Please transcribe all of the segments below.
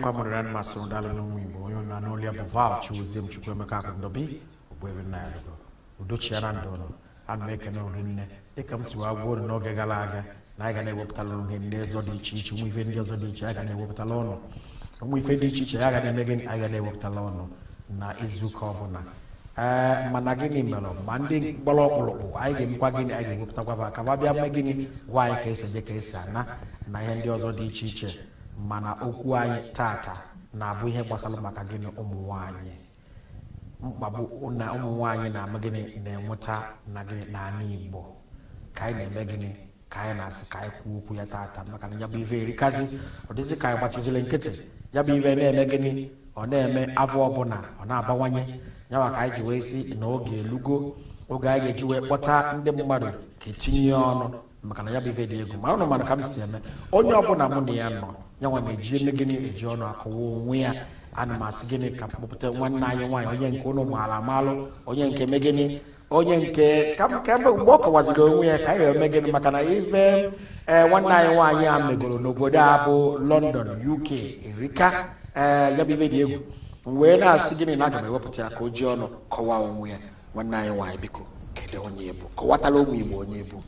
Ekenekwa m rere mmasị daalụ n'ụmụ Igbo. Onye na n'olu ya bụ Val Chiwuzie Chukwuemeka Akụndobi Ogbuebi Nnayelugo udochia na ndụ ụnụ. Ana m ekene unu nne, dịka m si wee gwa unu n'oge gara aga na anyị ga na-ewepụtala ụnụ ihe ndị ọzọ dị iche iche, ụmụ ife ndị ọzọ dị iche anyị ga na-ewepụtala ụnụ, ụmụ ife dị iche iche ya ga na-eme gịnị, anyị ga na-ewepụtala ụnụ na izuụka ọbụla. Ee, mana gịnị mere ma ndị gbara ọkpụrụkpụ, anyị ga-emekwa gịnị, anyị ga-ewepụtakwa fa ka fa bịa mee gịnị, gwa anyị ka esi eje, ka esi ana na ihe ndị ọzọ dị iche iche. Mana okwu anyị tata na-abụ ihe gbasara maka gịnị? Ụmụ nwanyị, mkpagbu na ụmụ nwanyị na-ama gịnị, na-enweta na gịnị n'ala Igbo, ka anyị na-eme gịnị, ka anyị na-asị ka anyị kwuo okwu ya tata, maka na ya bụ ife erikazi. Ọ dịzị ka anyị gbachiziri nkịtị, ya bụ ife na-eme gịnị, ọ na-eme afọ ọbụla ọ na-abawanye. Yawa ka anyị ji wee sị na oge elugo, oge anyị ga-eji wee kpọta ndị mmadụ ka etinye ya ọnụ, maka na ya bụ ife dị egwu. Ma ụnụ mara ka m si eme, onye ọbụla mụ na ya nọ, yanwa na-eji eme gịnị, eji ọnụ akọwa onwe ya. Ana m asị gịnị, ka m kpọpụta nwanne anyị nwaanyị, onye nke ụnụ maara amalụ, onye nke eme gịnị, onye nke ka mgbe ọ kọwaziri onwe ya ka anyị ga-eme gịnị, maka na ife ee nwanne anyị nwaanyị a megoro n'obodo a bụ London, UK, erika. Ee, ya bụ ife dị egwu. M wee na-asị gịnị, na aga m ewepụta ya ka o ji ọnụ kọwaa onwe ya. Nwanne anyị nwaanyị, biko, kedu onye bụ? Kọwatala ụmụ Igbo onye bụ.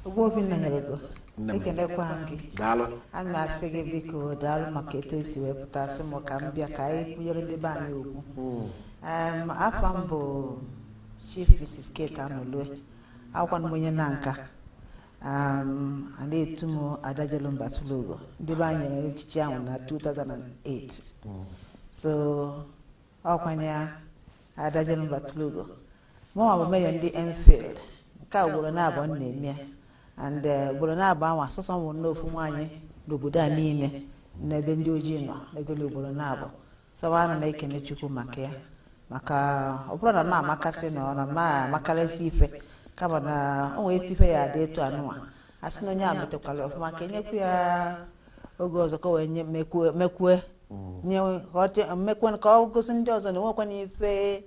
Ogbuobi Nnanyelugo. Nne m. Ekenekwa m gị. Daalụ. Ana m asị gị, biko, daalụ maka etu esi wee pụta sị m ka m bịa ka anyị kwunyere ndị be anyị okwu. Afa m bụ Chief Mrs. Kate Anolue, akwụkwọ m onye na nka a na-etu m Adajelu Mbatulugo. Ndị be anyị nyere echichi ahụ na 2008, so ọkwanye Adajelu Mbatulugo. Mụnwa bụ mayor ndị Enfield. Nke a ugboro na-abụọ m na-eme ya, and ugboro na-abụ anwa sọsọ m bụ n'ofu nwaanyị n'obodo a niile n'ebe ndị ojii nọ n'egolo ugboro na-abụ. So ana m ekene Chukwu maka ya, maka ọ bụrụ na m amakasị na ọ na m amakarịsị ife, kama na o nwere etu ife ya adị etu anụnwa, a sị na onye a metekwara ọfụma, ka enyekwu ya oge ọzọ ka o wee nye mekwue mekwue nye ka ọ mekwe ka ọ gosi ndị ọzọ na onwekwana ife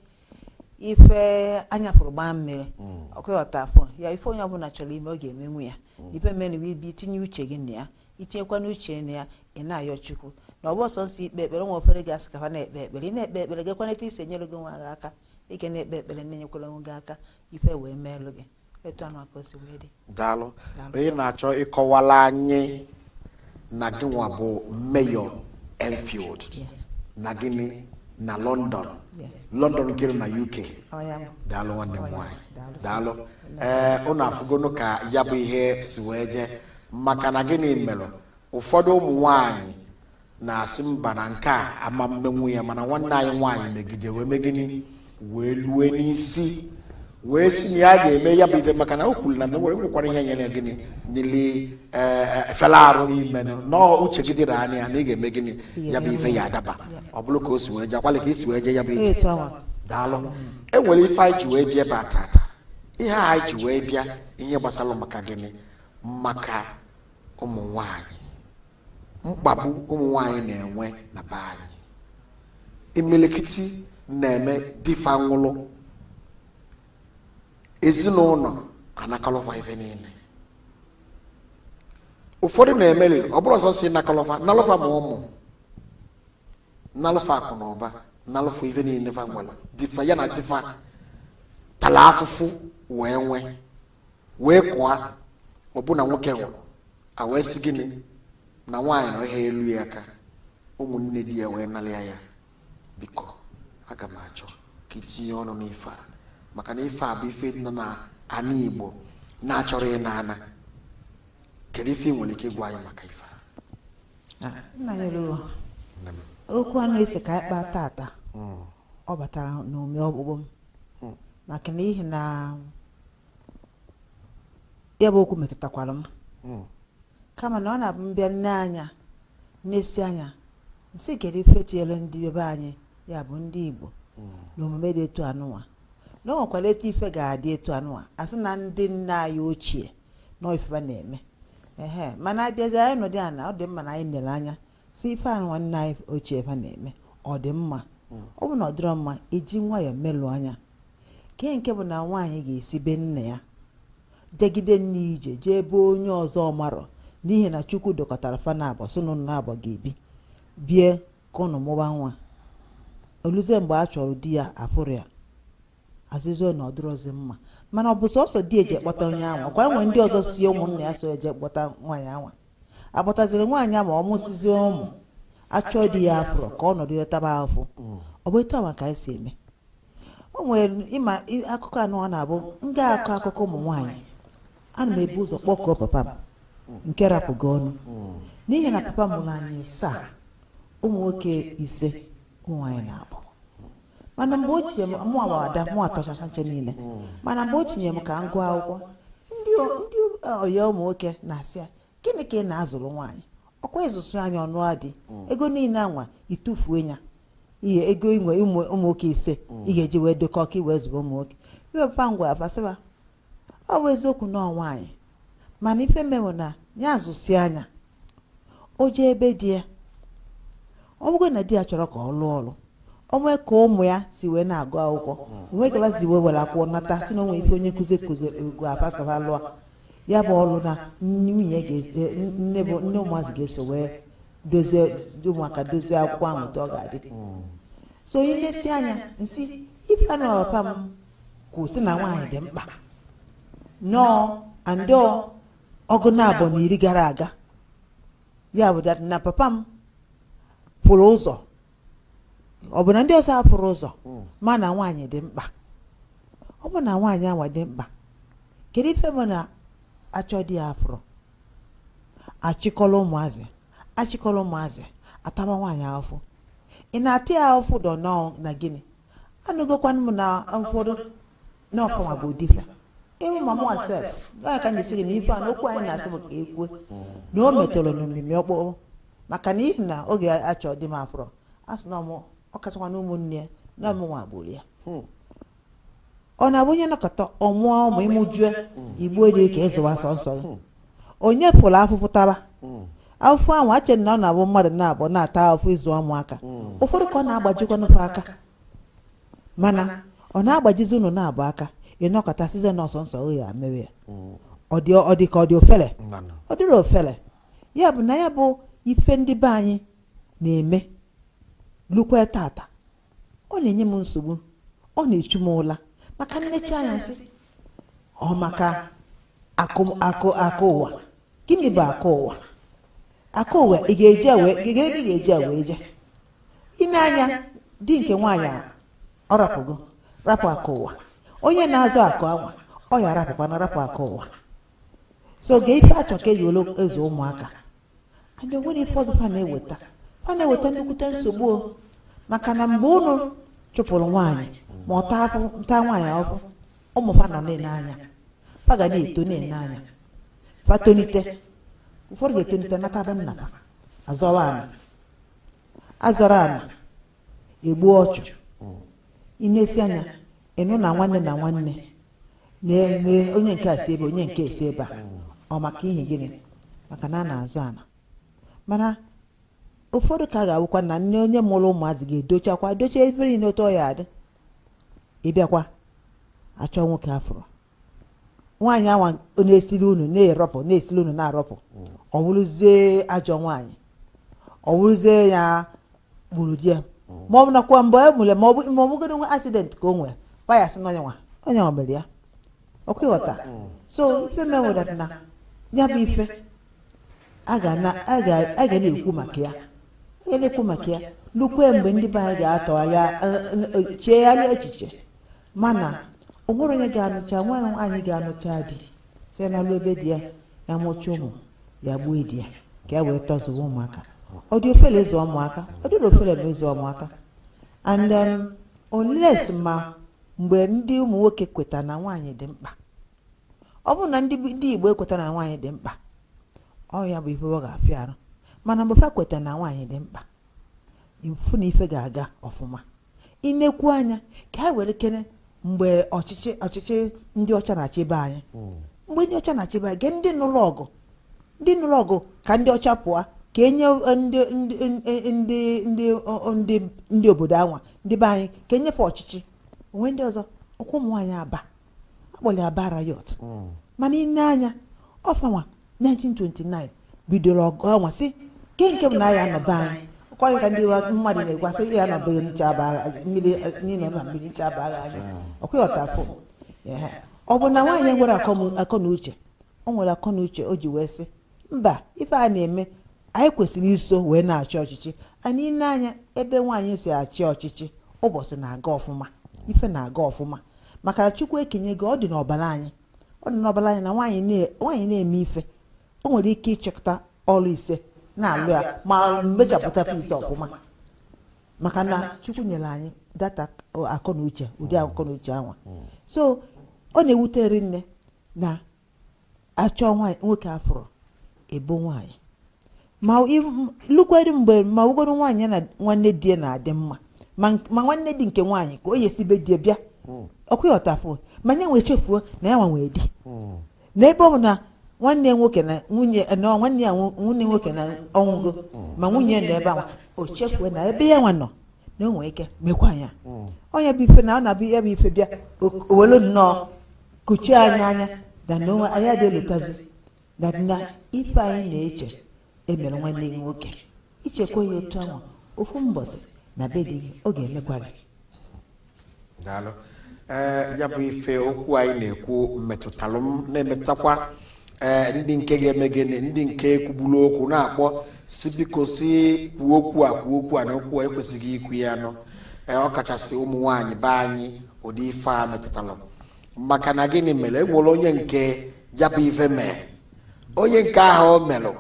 ife anya fụrụ gbaa mmiri ọkụghọta afọ ya. Ife onye ọbụla chọrọ ime, ọ ga-emenwu ya. Ife mere bụ ibi itinye uche gị na ya, itinyekwa n'uche na ya, ị na-ayọ Chukwu na ọ bụ sọsọ ikpe ekpere. Nwe ofere gị asị ka fa na-ekpe ekpere, ị na-ekpe ekpere, gekwana etu isi enyere gị nwa gị aka. Ị ga na-ekpe ekpere, na-enyekwara onwe gị aka, ife wee meelụ gị etu anụ aka o si wee dị. Daalụ. Daalụ. Onye na-achọ ịkọwala anyị na gịnwa bụ mayor Enfield na gịnị, na London? Yeah. London nke nọ na UK. Ọ ya bụ. Daalụ, nwanne m Ọ ya, nwaanyị. daalụ sir. Daalụ. Ee, unu afụgonu ka ya bụ ihe si wee jee, maka na gịnị mere ụfọdụ ụmụ nwaanyị na-asị mba, na nke a ama mmenwu ya, mana nwanne anyị nwaanyị megide wee mee gịnị, wee lue n'isi, wee si na ya ga-eme ya bụ ife, maka na o kwuru na nwere nwekwara ihe nyere gịnị, nyere ee fela arụ ime nọọ uche gị dịrị anya na ị ga-eme gịnị, ya bụ ife ya adaba. Ọ bụrụ ka o si wee jee, akwalị ka isi wee jee ya bụ ije. Etu anwa. Daalụ. E nwere ife anyị ji wee bịa ebe a tata. Ihe a anyị ji wee bịa, ihe gbasara maka gịnị? Maka ụmụ nwanyị, mkpagbu ụmụ nwanyị na-enwe na be anyị. Imilikiti na-eme difa nwụlụ, ezinụlọ anakọlọfa ife niile. Ụfọdụ na-emeri ọ bụrụ sọsọ ịnakọlọfa, nalụfa ma ụmụ, nalụfa akụ na ụba, nalụfa ife niile fa nwere, difa ya na difa tara afụfụ wee nwee wee kụa. Ọbụna nwoke nwụrụ, a wee sị gịnị, na nwaanyị na ihe elu ya aka, ụmụnne di ya wee nalịa ya. Biko, aga m achọ ka itinye ọnụ n'ife a, maka na ife a bụ ife nọ na ana Igbo na-achọrọ ịna ana. Kedu ife ị nwere ike ịgwa anyị maka ife a? Ah, nna ya eruo. Nne m. Okwu anụ esi ka anyị kpaa tata, ọ batara n'ume ọkpụkpụ m, maka n'ihi na ya bụ okwu metụtakwara m. Kama na ọ na-abụ mbịa nne anya nnesi anya nsị, kedu ife tinyere ndị be anyị, ya bụ ndị Igbo, na omume dị etu anụnwa, na o nwekwara etu ife ga-adị etu anụnwa, asị na ndị nna anyị ochie nọ ife na-eme ehe. Mana abịazi anyị nọdị ana, ọ dị mma na anyị nere anya si ife anụnwa nna anyị ochie fa na-eme, ọ dị mma? Ọ bụ na ọ dịrọ mma, iji nwayọọ melụ anya ke nke bụ na nwaanyị ga-esi be nna ya jegide nne ije jee ebe onye ọzọ marọ, n'ihi na Chukwu dokọtara fa na abọ, so na ụnụ na-abọ ga-ebi. Bie ka ụnụ mụba nwa, oluzie mgbe a chọrọ di ya, afụrụ ya, azịzọ na ọ dịrọzi mma. Mana ọ bụ sọsọ di eji ekpọta onye anwa? Ọkwa enwe ndị ọzọ si ụmụnna ya so eje kpọta nwaanyị anwa. Akpọtaziri nwaanyị ama, ọ mụsịzie ụmụ, achọọ di ya, afụrọ, ka ọnọdụ ya taba afụ. Ọ bụ etu anwa ka anyị si eme. O nwere ịma akụkọ anọ ọ na-abụ m ga-akọ akụkọ ụmụ nwaanyị, ana m ebu ụzọ kpọkọọ papa m nke rapụgo ọnụ, n'ihi na papa m mụrụ anyị asaa, ụmụ nwoke 5, ụmụ nwaanyị na-abụ. Mana mgbe o tinye m, mụ awa ada, mụ atọchacha nche niile. Mana mgbe o tinye m ka m gụọ akwụkwọ, ndị ọya ụmụ nwoke na-asị ya, "Gịnị ka ị na-azụrụ nwaanyị? Ọkwa ịzụsụ anyị ọnụ adị ego niile anwa itufue ya, ihe ego inwe ụmụ nwoke 5 ị ga-eji wee dokọ ka ị wee zụrụ ụmụ nwoke." Iwe papa m gwara fasịba, ọ bụ eziokwu na ọ nwaanyị, mana ife menwe na ya azụsi anya, o jee ebe di ya, ọ bụgo na di ya chọrọ ka ọ lụọ ọrụ, o nwee ka ụmụ ya si wee na-agụ akwụkwọ, onwe ka ba si wee were akwụkwọ nata, si na onwe ife onye nkụzi kụziri ego afasafa lụọ ya bụ ọrụ, na nwunye ga nne bụ nne ụmụazị ga-eso wee dozie ụmụaka, dozie akwụkwọ ahụ otu ọ ga-adị. So onye na-esi anya nsị ife anụ, papa m kwụ sị na nwaanyị dị mkpa nọọ andọ 40 gara aga. Ya bụ that na papa m fụrụ ụzọ, ọ bụ na ndị ọzọ afụrụ ụzọ ma na nwaanyị dị mkpa. Ọ bụ na nwaanyị anwa dị mkpa, kedu ife bụ na achọ di ya afụrụ, achịkọrọ ụmụazị, achịkọrọ ụmụazị, ataba nwaanyị ahụfụ? Ị na-ata ya ahụfụ dọ nọọ na gịnị? Anụgokwanụ m na ụfọdụ na ọfụnwa bụ difa ịhụ ma mụnwa sef ya ka anyị sị gị na ife a na okwu anyị na-asị bụ ka ekwue na o metụrụ n'omimi ọkpụkpụ, maka na ihi na oge achọ di m afụrọ, a sị na ọmụ ọkachakwa na ụmụnne ya na ọmụnwa gburu ya. Ọ na-abụ onye nọkọta ọmụọ ụmụ, ịmụjue igbuo dị ka ịzụwa sọ nsọ gị. Onye fụrụ afụfụ taba afụfụ ahụ, ache na ọ na-abụ mmadụ na-abụ na-ata afụfụ ịzụ ụmụaka. Ụfọdụ ka ọ na-agbajikwa n'ofe aka, mana ọ na-agbajizi unu na-abụ aka, ịnọkọta size na ọsọ nsọ ya mewe ya. Ọ dị ka ọ dị ofele. Mmanụ. Ọ dịrị ofele. Ya bụ na ya bụ ife ndị be anyị na-eme lukwe tata, ọ na-enye m nsogbu, ọ na-echu m ụla, maka nnechi anya nsị ọ maka akụ akụ akụ ụwa. Gịnị bụ akụ ụwa? Akụ ụwa ị ga-eji wee ị ga-eji wee je ine anya di nke nwaanyị a, ọ rapụgo, rapụ akụ ụwa. Onye na-azụ akụ anwa, ọ ya arapụkwana, rapụ akụ ụwa. So gee ife achọ ka eji were ezu ụmụaka and onwere ife ọzọ fa na-eweta nnukwute nsogbu o, maka na mgbe unu chụpụrụ nwaanyị, ma ọ taa afụ, taa nwaanyị afụ, ụmụ fa nọ na-ene anya, fa ga na-eto na-ene anya. Fa tonite, ụfọdụ ga-etonite nata be nna fa, azọwa ana, azọrọ ana, egbuo ọchụ. Inesi anya, ịnụ na nwanne na nwanne na-eme, onye nke a si ebe, onye nke esi ebe a. Ọ maka ihe gịnị? Maka na a na-azụ ana. Mana ụfọdụ ka a ga-abụkwa na nne onye mụrụ ụmụazị ga-edochakwa dochie ebe niile otu ọ ya adị. Ịbịakwa achọ nwoke afụrụ nwaanyị anwa na-esili unu na-erọpụ, na-esili unu na-arọpụ, ọ wụrụzie ajọ nwaanyị, ọ wụrụzie ya gburu di ya, ma ọ bụ nakwa mgbe e mụrụ, ma ọ bụgodo nwe accident ka o nwee, fa ya sị na onye nwa mere ya. Ọkwa ịghọta? So ife mewere na ya bụ ife a ga na-ekwu maka ya, a ga na-ekwu maka ya lukwe mgbe ndị be anyị ga-atọgharịa, chegharịa echiche. Mana o nwere onye ga-anụcha, nwere anyị ga-anụcha di si na alụ ebe di ya, ya mụcha ụmụ ya, gbuo di ya ka ya wee tọzuo ụmụaka. Ọ dị ofele ịzụ ụmụaka? Ọ dịrị ofele ma ịzụ ụmụaka. And unless ma mgbe ndị ụmụ nwoke kweta na nwaanyị dị mkpa. Ọ bụrụ na ndị Igbo ekweta na nwaanyị dị mkpa, ọ ya bụ ife ọ ga-afịa arụ. Mana mgbe fa kweta na nwaanyị dị mkpa, mfu na ife ga-aga ọfụma. Inekwu anya ka ha were kene mgbe ọchịchị ndị ọcha na-achị be anyị, mgbe ndị ọcha na-achị be anyị, gee ndị nụrụ ọgụ ka ndị ọcha pụọ, ka enye ndị obodo anwa, ndị be anyị, ka enyefe ọchịchị onwe ndị ọzọ. Ọkwa ụmụ nwaanyị Aba akpọrọ Aba riot. Mana ine anya ọfanwa 1929 bidoro ọgụ anwa, sị ke nke bụ na ya anọba anyị. Ọkwa Ọkwa ka ndị mmadụ na-ekwu, asị ya na ọbụghị ncha aba mmiri, n'ịnọ na mmiri ncha aba agha anya. Ọkwa ịghọta? Ehe. Ọ bụ na nwaanyị nwere akọ na uche, o nwere akọ na uche o ji wee sị mba, ife a na-eme, anyị kwesịrị iso wee na-achị ọchịchị anyị. Na-anya ebe nwaanyị si achị ọchịchị, ụbọchị na-aga ọfụma, ife na-aga ọfụma, maka na Chukwu ekenye gị, ọ dị n'ọbara anyị, ọ dị n'ọbara anyị na nwaanyị na-eme ife, o nwere ike ịchịkọta ọrụ ise na-alụ ya ma mechapụta ise ọfụma, maka na Chukwu nyere anyị data akọ na uche, ụdị akọ na uche anwa. So ọ na-ewutere nne na achọ nwaanyị, nwoke afụrụ ebo nwaanyị ma lukwere mgbe ma wugoro nwaanyị ya na nwanne di ya na-adị mma, ma nwanne di nke nwaanyị ka o yesi be di ya bịa, ọkwa ịghọtafụ, ma nye nwee chefuo na ya nwa nwee di n'ebe ọ bụ na nwanne ya nwoke na nwunye na nwanne ya nwunye nwoke na ọnwụgo, ma nwunye ya nọ ebe ahụ, o chefuo na ebe ya nwa nọ na o nwere ike mekwa ya. Onye bụ ife na ọ na-abụ ya bụ ife bịa, o welu nnọọ kuchie anyị anya na onwe anyị adịghị elutazi na ife anyị na-eche emere nwanne gị nwoke. Ichekwa ya otu ahụ, ofu mbọsị na be di gị, ọ ga-emekwa gị. Daalụ. Ee, ya bụ ife okwu anyị na-ekwu metụtalụ m, na-emetụtakwa ee ndị nke ga-eme gịnị, ndị nke kwugburu okwu na-akpọ si biko si kwuo okwu a, kwuo okwu a, na okwu a ekwesịghị ikwu ya nụ. Ee, ọ kachasị ụmụ nwaanyị be anyị, ụdị ife a metụtalụ, maka na gịnị mere? E nwere onye nke ya bụ ife mee, onye nke ahụ o melụ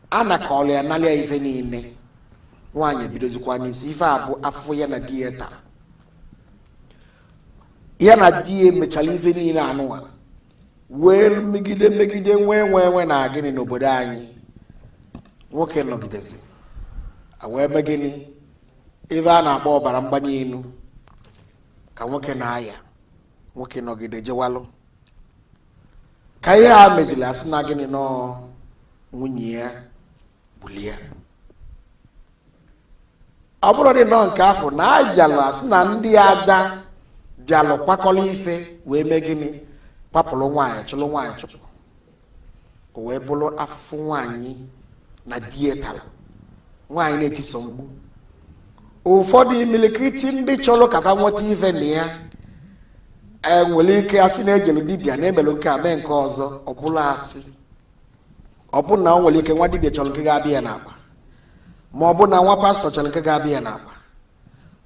a nakọọlụ ya, nalị ya ife niile. Nwaanyị ebidozikwa n'isi. Ife a bụ afụfụ ya na di ya tara. Ya na di ya emechara ife niile anụnwa wee megide megide, nwee nwee nwee na gịnị n'obodo anyị. Nwoke nọgidezi a wee mee gịnị? Ife a na-akpọ ọbara mgbali elu ka nwoke na-aya. Nwoke nọgide jewalụ ka ihe a meziri, asị na gịnị, nọọ nwunye ya gbulie. Ọ bụrụ dị nọọ nke afọ na abịalụ, asị na ndị ada bịalụ kwakọrọ ife wee mee gịnị? Kwapụrụ nwaanyị, chụrụ nwaanyị, chụpụ. O wee bụrụ afụfụ nwaanyị na di ya tara. Nwaanyị na-etiso mkpu, ụfọdụ imilikiti ndị chọrọ ka fa nweta ife na ya enwere ike asị na ejelu dibịa na-emelụ nke a, mee nke ọzọ. Ọ bụla asị, ọ bụ na o nwere ike nwa dibịa chọrọ nke ga-abịa ya n'akpa, ma ọ bụ na nwa pastọ chọrọ nke ga-abịa ya n'akpa,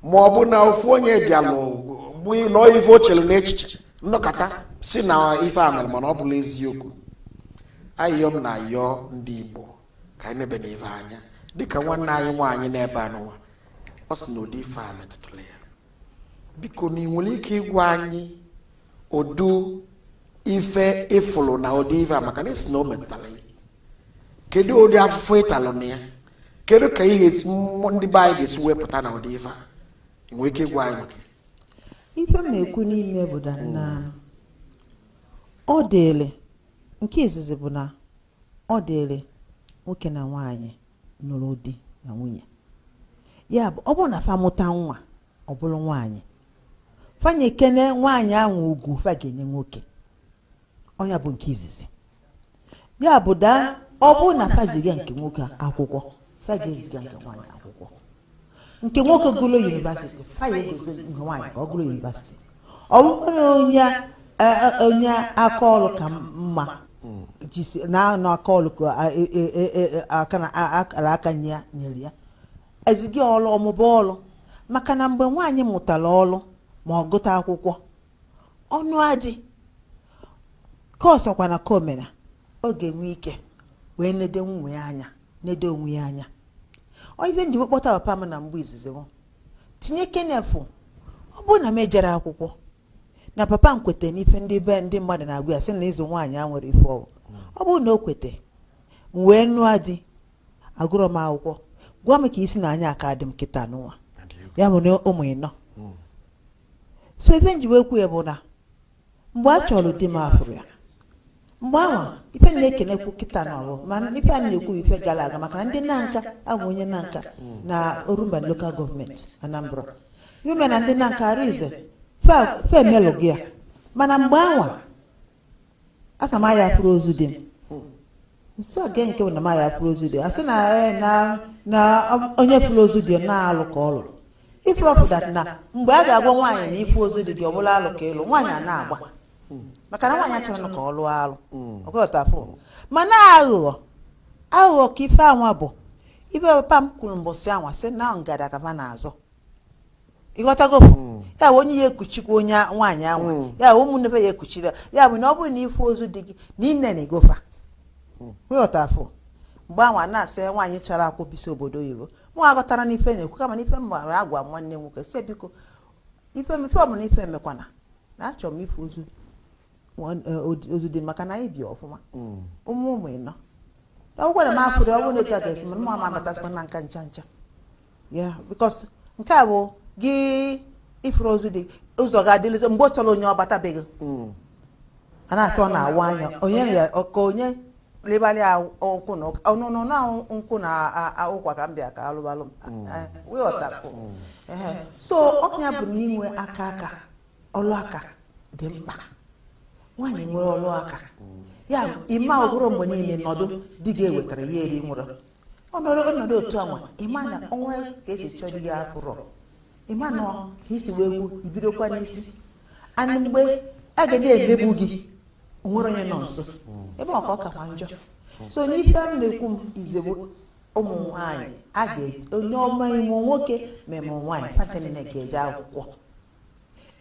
ma ọ bụ na ofu onye bịalụ bụ na ife o chere n'echiche nnọkọta si na ife a mere, mana ọ bụla eziokwu. Ayịyọ m na-ayọ ndị Igbo ka anyị nebe na ife anya, dịka nwanne anyị nwaanyị n'ebe a n'ụwa, ọ sị na ụdị ife a metụtara ya. Biko, na ị nwere ike ịgwa anyị ụdị ife ịfụrụ na ụdị ife a, maka na isi na o metụtara ya? Kedu ụdị afụfụ ịtalụ na ya? Kedu ka ihe esi ndị be anyị ga-esi wepụta na ụdị ife a? Ị nwere ike ịgwa anyị maka ya? Ife m na-ekwu n'ime bụ na ọ dịrị, nke izizi bụ na ọ dịrị nwoke na nwaanyị nụrụ di na nwunye, ya bụ ọ bụrụ na fa mụta nwa, ọ bụrụ nwaanyị, fanye kene nwaanyị ahụ ugwu fa ga-enye nwoke. Ọnya bụ nke izizi. Ya bụ daa, ọ bụrụ na fa ziga nke nwoke akwụkwọ, fa ga-eziga nke nwaanyị akwụkwọ. Nke nwoke gụrụ university, fa ya egosi nke nwaanyị ka ọ gụrụ university. Ọ bụrụ na onye onye aka ọrụ ka mma jisi na anọ aka ọrụ ka aka na akara aka nye ya, nyere ya ezighị ọrụ ọmụba ọrụ, maka na mgbe nwaanyị mụtara ọrụ ma ọ gụta akwụkwọ, ọnụ adị ka ọsọkwa na ka omena, ọ ga-enwe ike wee nede nwunye ya anya, nede onwe ya anya. Ọ ife nji kpọta papa m na mgbe izizi bụ tinye kenefụ. Ọ bụrụ na m ejere akwụkwọ na papa m kwete n'ife ndị be ndị mmadụ na-agwa ya sị na ịzụ nwaanyị a nwere ife ọwụ, ọ bụrụ na o kwete m wee nụọ di, agụrọ m akwụkwọ, gwa m ka isi na anya aka dị m kịta n'ụwa ya bụ na ụmụ ịnọ. So ife nji wee kwu ya bụ na mgbe a chọrọ di m, afụrụ ya mgbe anwa, ife m na-ekenekwu kịta na ọbụ, mana ife a na-ekwu bụ ife gara aga, maka na ndị Nanka abụ onye Nanka na Orumba Local Government, Anambra. Ife mere na ndị Nanka Arinze fa emelụ gị ya, mana mgbe anwa asa m aya afụrụ ozu di m. Nso a nke bụ na m ya fụrụ ozu dị, a sị na na onye fụrụ ozu dị na-alụ ka ọ lụrụ. Ifrọfụ that na mgbe a ga-agwa nwaanyị na ifu ozu dị gị, ọ bụla alụ ka ịlụ nwaanyị a na-agba, maka na nwaanyị achọrọ ka ọ lụọ alụ. Ọgọtafụ mana aghụghọ aghụghọ ka ife anwa bụ ife papa m kwuru mbọsị anwa, sị na ngada ka fa na-azọ. Ịghọtagofu ya bụ onye ya ekuchikwa onye nwaanyị anwa, ya bụ ụmụnne fe ya ekuchiri ya. Ya bụ na ọ bụrụ na ifu ozu dị gị na ine na egofa, ịghọtafụ. Mgbe anwa na-asị nwaanyị chara akwụ bisi obodo oyibo, mụ aghọtara n'ife na-ekwu, kama n'ife m gbara agwa m nwanne m nwoke sị, biko, ife m, ife ọbụla ife emekwana na achọrọ m ifu ozu ozu dị, maka na anyị bi ọfụma, ụmụ ụmụ ịnọ. Ọ gwara m afụrụ, ọ bụrụ na etu a ga-esi, mana mụ ama abatasịkwa na nka ncha ncha ya, because nke a bụ gị ifuru ozu dị, ụzọ ga-adịlịzi mgbe ọ chọrọ onye ọ batabeghị. A na-asị ọ na-awa anya onye ya ka onye lebalị ya ụkwụ na ọnụnụ na nkwụ na ụkwa ka m bịa ka alụbalụ m wịọtafụ. Ehe, so ọnya bụ na inwe aka aka ọlụ aka dị mkpa. Nwaanyị nwere ọlụ aka ya, ịma ọ bụrụ mgbe niile nọdụ di gị ewetara ya eri nwụrụ ọnọdụ ọnọdụ otu anwa, ịma na onwe ka esi chọọ di gị afụrọ, ịma na ka isi wee kwu ibidokwa n'isi and mgbe a ga na-emegbu gị, onwere onye nọ nso ebe ọ ka ọ kakwa njọ. So n'ife m na-ekwu m izegbo, ụmụ nwanyị a ga onye ọma ime nwoke ma ime nwaanyị facha niile ga-eje akwụkwọ.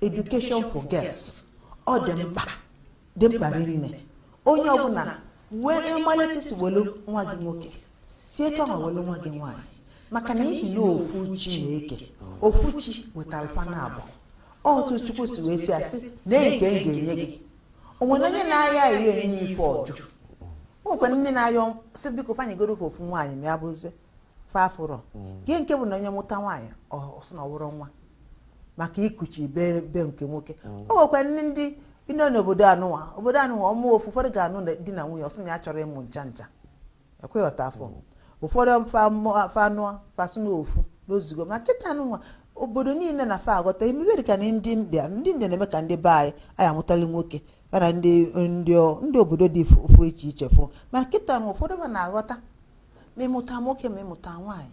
Education for girls ọ dị mkpa, dị mkpa rinne. Onye ọbụla were mmalite si welu nwa gị nwoke, si etu ahụ welu nwa gị nwaanyị, maka na ihi na ofu chi na-eke, ofu chi wetara fa na abụọ. Otu Chukwu si wee si asị na nke m ga-enye gị, o nwere onye na-aya ayọ enye ife ọjụ. O nwekwara ndị na-ayọ sị, biko, fanyegoro ofu nwaanyị, ma ya bụrụzie fa afụrọ gị. Nke bụ na onye mụta nwaanyị, ọ sị na ọ bụrụ nwa maka ikuchi be be nke nwoke. O nwekwara ndị nọ n'obodo anụnwa, obodo anụnwa ọmụ ofu, ụfọdụ ga-anụ na di na nwunye, ọ sị na ya chọrọ ịmụ ncha ncha, ekweghọta afọ ụfọdụ fa anụọ fasị n'ofu n'ozugo. Ma kịta anụnwa, obodo niile na fa aghọta emebe dịka na ndị India, ndị India na-eme ka ndị be anyị anyị amụtali nwoke mana ndị obodo dị ofu iche iche fụ. Mana kịta nụ, ụfọdụ ma na-aghọta ma ịmụta nwoke ma ịmụta nwaanyị.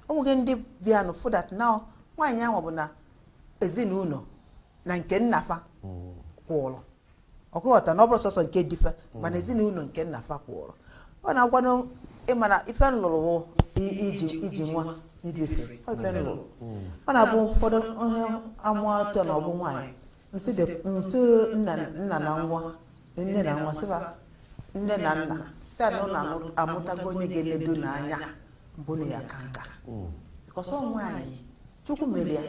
O nweghị ndị bịanụ fụ that na nwaanyị ahụ bụ na ezinụlọ na nke nna fa kwụrụ ọkụghọta, na ọ bụrụ sọsọ nke dife, mana ezinụlọ nke nna fa kwụrụ. Ọ na-agwanụ ịmana ife nlụrụ bụ iji nwa midwifery. Ọ ife nlụrụ, ọ na-abụ ụfọdụ onye amụọ atọ na ọbụ nwaanyị, nsị nsị nna nna na nwa, nne na nwa, sịba nne na nna sị ya na ụlọ amụtago onye ga-eledo n'anya mbụ na ya ka nka, because ọ nwaanyị Chukwu mere ya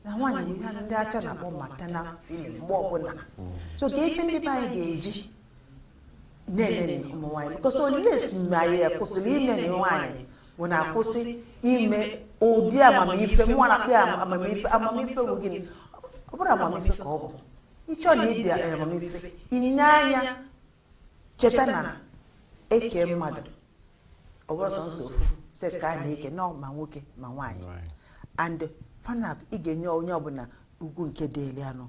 na nwaanyị bụ ihe ndị acha na-akpọ maternal feeling mgbe ọbụla. So ka ife ndị be anyị ga-eji na-enene ụmụ nwaanyị, because olesi mgbe anyị kwụsịrị inene nwaanyị bụ na akwụsị ime ụdị amamife mụnwa na-akpọ ya amamife. Amamife bụ gịnị? Ọ bụrụ amamife ka ọ bụ ịchọ na ịdị amamife ine anya, cheta na eke mmadụ, ọ bụrụ sọ nsọ ofu sex ka a na-eke nọ, ma nwoke ma nwaanyị, and fanap ị ga-enye onye ọbụla ugwu nke dịịrị anụ.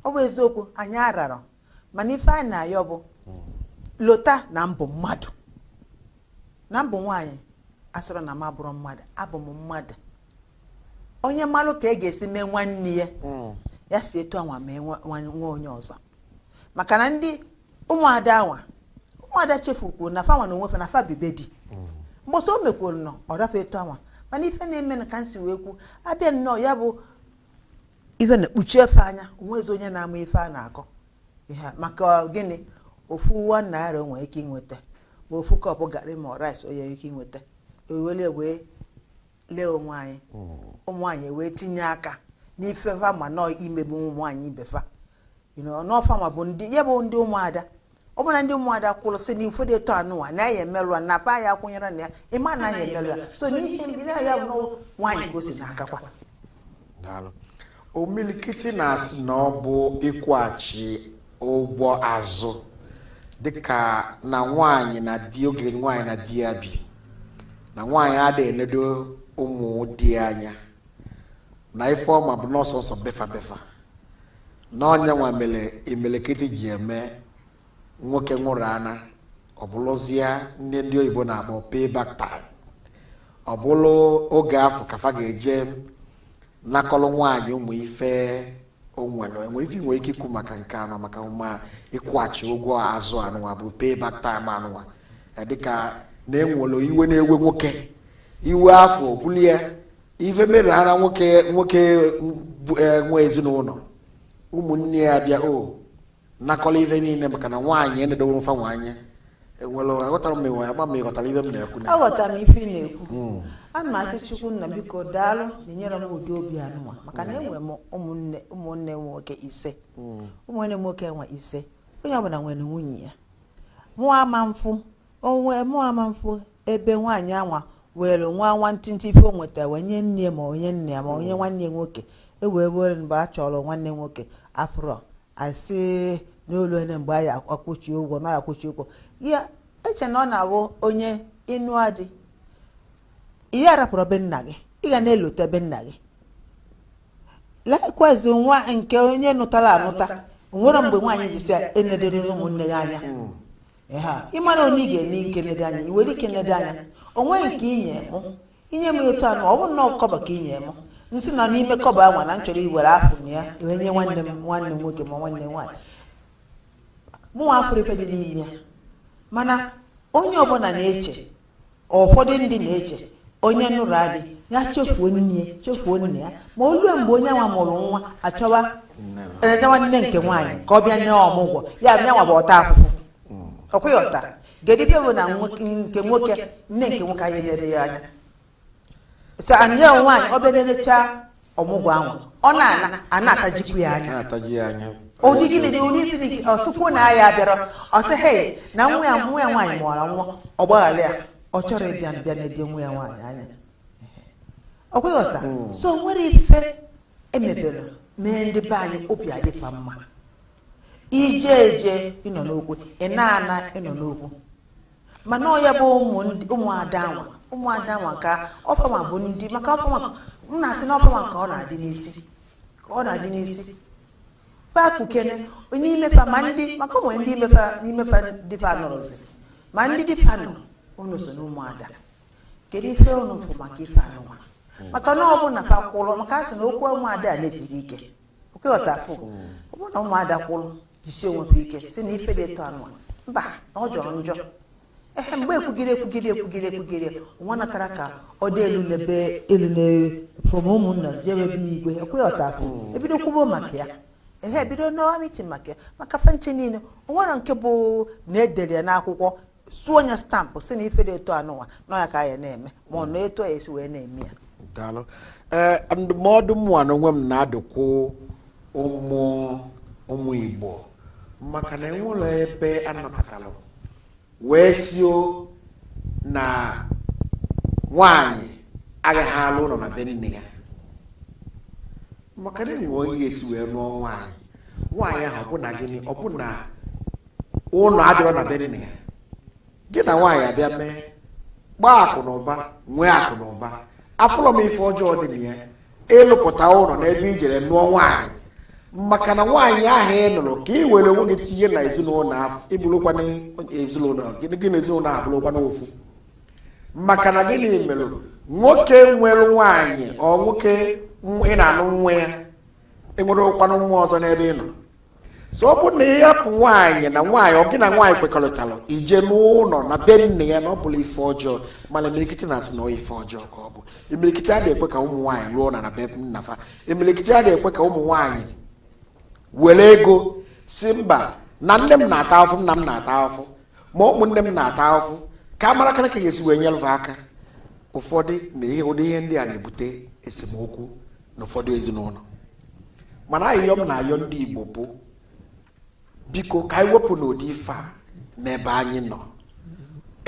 Ọ bụ eziokwu anyị ararọ, mana ife anyị na-ayọ bụ lota na mbụ mmadụ na mbụ nwaanyị asịrọ na m abụrụ mmadụ, abụ m mmadụ. Onye mmalụ ka e ga-esi mee nwanne ya, ya si etu anwa mee nwa onye ọzọ, maka na ndị ụmụada anwa, ụmụada chefukwuru na fa nwa na onwe fa na fa bibe di mgbọsọ o mekwuru nọ ọ rafe etu anwa. Mana ife na-eme na ka m si wee kwu abịa nnọọ, ya bụ ife na-ekpuchi efe anya, onwezi onye na-ama ife a na-akọ ihe a. Maka gịnị? Ofu ₦1 o nwere ike inweta, ma ofu cup garị ma rice onye nwere ike inweta, ewele wee lee onwe anyị. Ụmụ nwaanyị wee tinye aka n'ife fa ma nọọ imegbu ụmụ nwaanyị ibe fa. N'ọfa ma bụ ndị ya bụ ndị ụmụada. Ọ bụ na ndị ụmụada kwụrụ sị na ụfọdụ eto anụnwa na ya emelụ ya na fa ya akwụnyere na ya, ịma na ya emelụ ya. So n'ihe ndị ya bụ na nwaanyị ka o si n'akakwa. Daalụ. Omilikiti na-asị na ọ bụ ịkwụghachi ụgwọ azụ, dịka na nwaanyị na di, oge nwaanyị na di ya bi, na nwaanyị adịghị enedo ụmụ di ya anya, na ife ọma bụ nọọsọ nsọ befa befa na ọnya nwa mere imilikiti ji eme nwoke nwụrụ ana. Ọ bụrụzie ndị oyibo na-akpọ payback time, ọ bụrụ oge afọ ka fa ga-eje nakọrọ nwaanyị ụmụ ife o nwere enwe. Ife nwere ike ikwu maka nke anọ, maka ma ịkwụghachi ụgwọ azụ anụnwa bụ payback time anụnwa, dịka na enwere iwe na-ewe nwoke, iwe afọ bulie ife mere ara nwoke nwoke nwe ezinụlọ, ụmụnne ya bịa o nakọrọ ife niile maka na nwaanyị enedowo mfa nwa anya. Enwere aghọtara m enwe agba ma ịghọtara ife m na-ekwu na Aghọtara m ife ị na-ekwu. Ana m asị Chukwu nna, biko daalụ na inyere m ụdị obi anụnwa, maka na enwere m ụmụnne nwoke 5. Ụmụnne m nwoke nwe 5, onye ọbụla nwere nwunye ya. Mụ ama mfụ onwe mụ, ama mfụ ebe nwaanyị anwa were nwa nwantịntị ife o nwetara wee nye nne ya, ma onye nne ya, ma onye nwanne ya nwoke. E wee were mgbe a chọrọ nwanne nwoke afụrọ, asị n'olu ene mgbe anyị akwụchi ụgwọ na ya akwụchi ụgwọ ya. Eche na ọ na-awụ onye ịnụ adị ihe arapụrụ be nna gị, ị ga na-elote be nna gị. Likewise, nwa nke onye nụtara anụta, onwere mgbe nwaanyị ji sị ya enedere ụmụnne ya anya. Eha, ịmara onye ị ga-eme ike nedo anya, i were ike nedo anya. Onweghị nke inye mụ, inye m etu anụ, ọ bụrụ na kọba ka inye mụ, nsị nọ n'ime kọba anwa na m chọrọ iwere afụ na ya wee nye nwanne m, nwanne m nwoke ma nwanne m nwaanyị. Mụnwa afụrụ ife dị n'ime ya. Mana onye ọbụla na-eche, ụfọdụ ndị na-eche, onye nụrụ adị ya chefuo nne ya, chefuo nne ya, ma o lue mgbe onye nwa mụrụ nwa, achọwa enyewa nne nke nwaanyị ka ọ bịa nne ọmụgwọ ya bịa nwa bụ ọta afụfụ. Ọkwa ya ọta kedu ife bụ na nke nwoke, nne nke nwoke anyị lere ya anya sị anyị nwaanyị, ọ bịa nenecha ọmụgwọ ahụ, ọ na-ana ana atajikwu ya anya. Na-ataji ya anya. Ụdị gịnị dị ụdị ife dị? Ọsịkwuo na ya bịara, ọsị hei, na nwa ya nwaanyị mụọrọ nwa, ọ gbaghara ya, ọ chọrọ ịbịa bịa na-ede nwa ya nwaanyị anya. Ọ kweghọta. So nwere ife emebere mee ndị be anyị obi adịfa mma. Ije eje ịnọ n'okwu, ị na-ana ịnọ n'okwu, mana ọ ya bụ ụmụada anwa, ụmụada anwa ka ọfama bụ ndị maka ọfama. M na-asị na ọfama ka ọ na-adị n'isi, ka ọ na-adị n'isi fakukene n'imefa, ma ndị maka o nwere ndị imefa n'imefa dịfa nọrọzi, ma ndị dịfa nọ unu so n'ụmụada. Kedu ife unu fụ maka ife anụnwa? Maka na ọ bụ na fa kwụrụ, maka a sị na okwu ụmụada a na-esighị ike oke ọtafụ. Ọ bụrụ na ụmụada kwụrụ, jisie onwe fa ike, si na ife dị etu anụnwa mba, na ọ jọrọ njọ. Ehe, mgbe ekwugide ekwugide ekwugide ekwugide, nwa natara ka ọ dị elu n'ebe elu na from ụmụnna jebe ebe igwe ekwe ọtafụ, ebido kwubo maka ya. Ehe, ebido n'ọwa meeting maka ya, maka fanche niile. O nwere nke bụ na edere ya n'akwụkwọ, sụọ ya stamp, si na ife dị etu anụnwa nọ ya ka ya na-eme, ma ọ na etu a esi wee na-eme ya. Daalụ. Ee, ndụmọdụ mụnwa na onwe m na-adụkwu ụmụ ụmụ Igbo, maka na enwere ebe anọkọtalụ wee sio na nwaanyị agaghị alụ ụlọ na be nne ya, maka na enwe onye esi wee nụọ nwaanyị, nwaanyị ahụ ọ bụ na gịnị, ọ bụ na ụlọ adịrọ na be nne ya. Gị na nwaanyị abịa mee gbaa akụ na ụba, nwee akụ na ụba, afụlọ m ife ọjọọ dị na ya ịlụpụta ụlọ n'ebe i jere nụọ nwaanyị, maka na nwaanyị ahụ ị nụrụ ka ị were onwe gị tinye na ezinụlọ ahụ, ịbụrụkwana ezinụlọ gị na ezinụlọ ahụ bụrụkwana ofu. Maka na gịnị mere nwoke nwere nwaanyị, ọ nwoke ị na-anụ nwa ya enwere ụkwanụ nwa ọzọ n'ebe ị nọ. So ọ bụrụ na ị hapụ nwaanyị na nwaanyị, ọ gị na nwaanyị kwekọrịtara ije n'ụlọ na be nne ya, na ọ bụla ife ọjọọ. Mana imirikiti na-asị na ọ ife ọjọọ ka ọ bụ. Imirikiti adịghị ekwe ka ụmụ nwaanyị lụọ na be nna fa. Imirikiti adịghị ekwe ka ụmụ nwaanyị were ego si mba, na nne m na-ata afụ, nna m na-ata afụ, ma ụmụnne m na-ata afụ, ka a mara ka ga-esi wee nyere ha aka. Ụfọdụ na ihe ụdị ihe ndị a na-ebute esemokwu n'ụfọdụ ezinụlọ. Mana ayịyọ m na-ayọ ndị Igbo bụ, biko, ka anyị wepụ n'ụdị ife a n'ebe anyị nọ.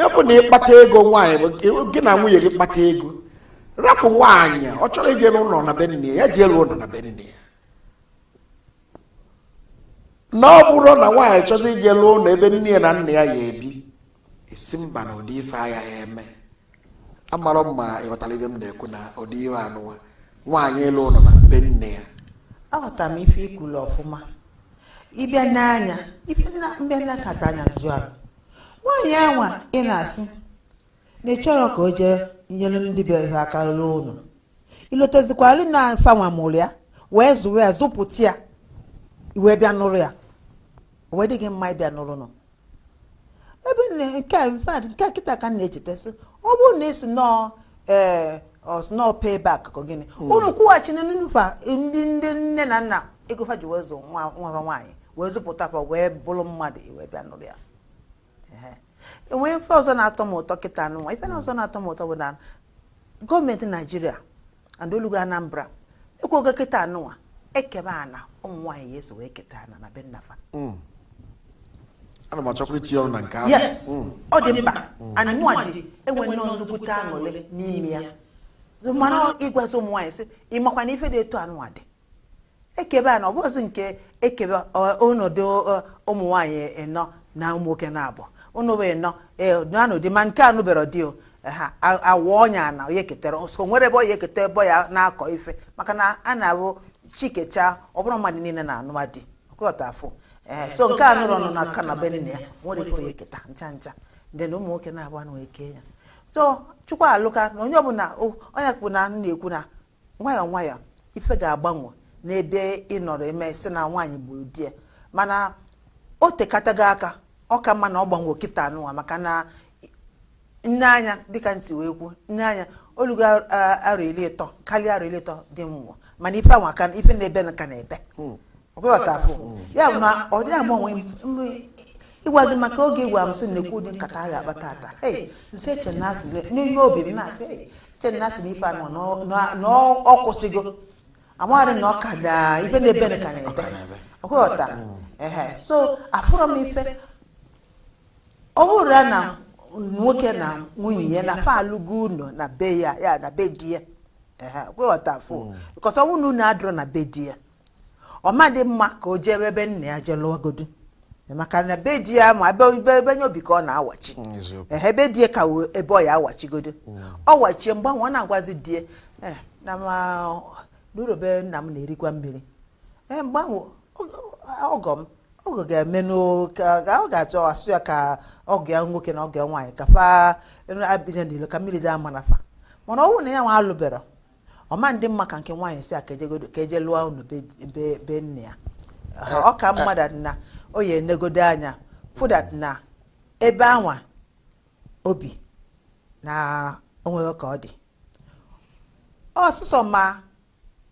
Ịbụ na ịkpata ego, nwaanyị gị na nwunye gị kpata ego, rapụ nwaanyị, ọ chọrọ ije n'ụlọ na be nne ya, jee lụọ ụlọ na be nne ya. Na ọ bụrụ na nwaanyị chọzi ije lụọ ụlọ ebe nne ya na nna ya ya ebi, esi mba, na ụdị ife agaghị eme. Amarọ m ma ịghọtara ibe m na-ekwu na ụdị ihe anụwa nwaanyị ịlụ ụlọ na be nne ya. Aghọtara m ife ikwulu ọfụma. Ịbịa n'anya ife mbịa nakata anya zụ ahụ, Nwaanyị anwa ị na-asị na ị chọrọ ka o jee nyere ndị be ha aka lụọ ụlọ, ilotezikwali na fanwa mụrụ ya wee zụwa ya, zụpụta ya, i wee bịa nụrụ ya, o wee dị gị mma ịbịa nụrụ nụ ebe nke a. In fact, nke a kịta ka m na-echeta sị, ọ bụrụ na esi nọọ, ee, nọọ payback ka gịnị, unu kwụghachi nfa ndị nne na nna ego fa ji wee zụ nwa nwa ha nwaanyị, wee zụpụta fa, wee bụrụ mmadụ, i wee bịa nụrụ ya. Ehe. Enwee ife ọzọ na-atọ m ụtọ kịta nụnwa. Ife na ọzọ na-atọ m ụtọ bụ na gọọmenti Naijiria and olugo Anambra ekwogo kịta anụnwa ekebe ana, ụmụ nwaanyị ya eso wee keta ana na be nnafa. Ana m achọkwa itinye ọnụ na nke ahụ. Yes. Ọ dị mkpa and mụnwa dị enwe nnọọ nnukwute aṅụrị n'ime ya. So, mana ịgwazi ụmụ nwaanyị sị, ị makwa na ife dị etu anụnwa dị, ekebe a na ọ bụghịzi nke ekebe ọnọdụ ụmụ nwaanyị ịnọ na ụmụ nwoke na-abụ ụnụ bụ ịnọ, ee, na-anọdị ma nke anụbero di o ha awụ ọnya na onye ketara, so nwere ebe ọ ya eketa, ebe ya na-akọ ife, maka na a na-abụ chikecha, ọ bụrụ mmadụ niile na-anụma di ọkụghọta afụ. Ee, so nke a nụrụ nọ n'aka na be nne ya nwere ife onye eketa ncha ncha ndị na ụmụ nwoke na-abụ anụ eke ya. So Chukwu alụka na onye ọbụla onye kwụ na na-ekwu na nwayọọ nwayọọ ife ga-agbanwe n'ebe ị nọrọ eme sị na nwaanyị gburu di ya, mana o tekatago aka, ọ ka mma na ọ gbanwe kịta anụnwa, maka na nne anya dịka nsi wee kwu, nne anya olugo arọ 30, karịa arọ 30 dị mmụọ, mana ife anwa ka ife na-ebe ka na-ebe ọbụghọta afụ ya bụ na ọ dịghị agbanwe. Ịgwa gị maka oge ịgwa m sị na-ekwu ụdị nkata a ga-akpa tata, ei, nsị eche na asị n'ime obi m na-asị, ei, eche na asị na ife anụ na ọ kwụsịgo, amaghị na ọ ka na ife na-ebe ka na-ebe ọbụghọta. Ehe, so afụrọ m ife ọ bụrụ na nwoke na nwunye ya na fa alụgo ụlọ na be ya, ya na be di ya. Ehe, ọbụghọta afụ, because ọ bụrụ na unu adịrọ na be di ya, ọ ma dị mma ka o jee ebe nna ya jee lụọgodu, maka na be di ya ma ebe ebe nye obi ka ọ na-awachi. Ehe, ebe di ya ka ebe ọ ya awachigodo, ọ wachie mgbanwe, ọ na-agwazi di ya, ee, na ma n'ụlọ be nna m na-erikwa mmiri. Ee, mgbanwe ọgọ m ọgọ ga-eme ka ọ ga-achọ asụ ya ka ọgọ ya nwoke na ọgọ ya nwaanyị ka fa abịa n'ilo ka mmiri dị ama na fa. Mana ọ bụrụ na ya nwa alụbero, ọma ndị mma ka nke nwaanyị si a ka eje lụọ unu be nne ya. Ọ ka mmadụ na o ya enegodo anya fụdat na ebe anwa obi na onweghị ka ọ dị ọsụsọ, ma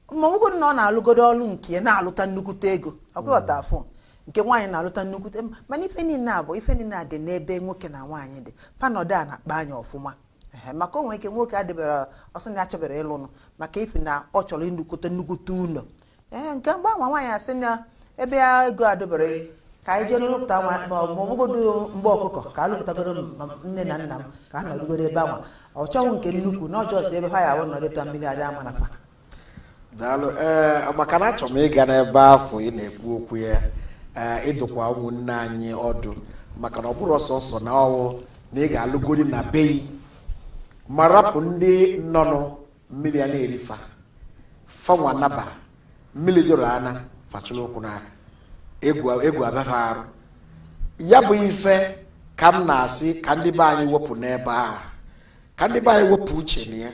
ọbụgodo na ọ na-alụgodo ọlụ nke ya na-alụta nnukwute ego, ọkụghọta afụ nke nwaanyị na-alụta nnukwute. Mana ife niile a bụ ife niile a dị n'ebe nwoke na nwaanyị dị panọdụ a na-akpa anya ọfụma. Ehe, maka o nwere ike nwoke adịbara ọsọ na ya chọbara ịlụnụ maka ifi na ọ chọrọ ịnụkwute nnukwute ụlọ. Ee, nke mgbe anwa nwaanyị asị na ebe ya ego adịbara ka anyị jee lụpụta nwa, ma ọ bụgodo mgbe ọkụkọ ka alụpụtagodo nne na nna m ka a nọdụgodo ebe anwa. Ọ chọghị nke nnukwu na ọjọọ si ebe ha ya awụ nọdụta mmiri adị ama na fa. Daalụ. Ee, maka na achọrọ m ịga n'ebe afọ ị na-ekwu okwu ya, ee, ịdụkwa ụmụnne anyị ọdụ, maka na ọ bụrụ ọsọsọ na ọwụ na ị ga-alụgodi na beyi ma rapụ ndị nọnụ mmiri a na-erifa fanwa naba mmiri zoro ana fachụrụ ụkwụ n'aka, egwu egwu abafa arụ ya bụ ife ka m na-asị ka ndị be anyị wepụ n'ebe a, ka ndị be anyị wepụ uche na ya.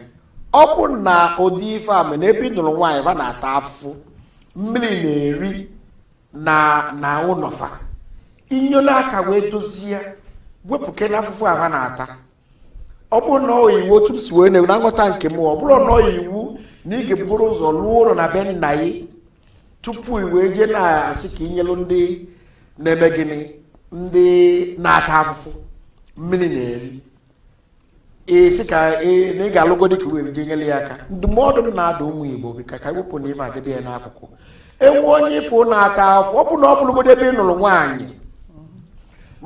Ọ bụ na ụdị ife a mere na ebe ị nụrụ nwaanyị fa na-ata afụfụ, mmiri na-eri na ụlọfa, inyere aka wee dozie, wepụ ke na afụfụ a ha na-ata. Ọ bụrụ na ọ iwu otu m si wee na nghọta nke m, ọ bụrụ na ọ iwu na ị ga-ebugoro ụzọ lụọ ụlọ na be nna gị tupu i wee jee na-asị ka inyelu ndị na-eme gịnị, ndị na-ata afụfụ mmiri na-eri, esi ka na ị ga-alụgodi ka wee jee nyere ya aka. Ndụmọdụ m na-ada ụmụ Igbo bụ ka wepụ na ife adịbe ya n'akụkụ. Enwe onye ịfụ na-ata afụ, ọ bụ na ọ bụrụgodo ebe ị nụrụ nwaanyị,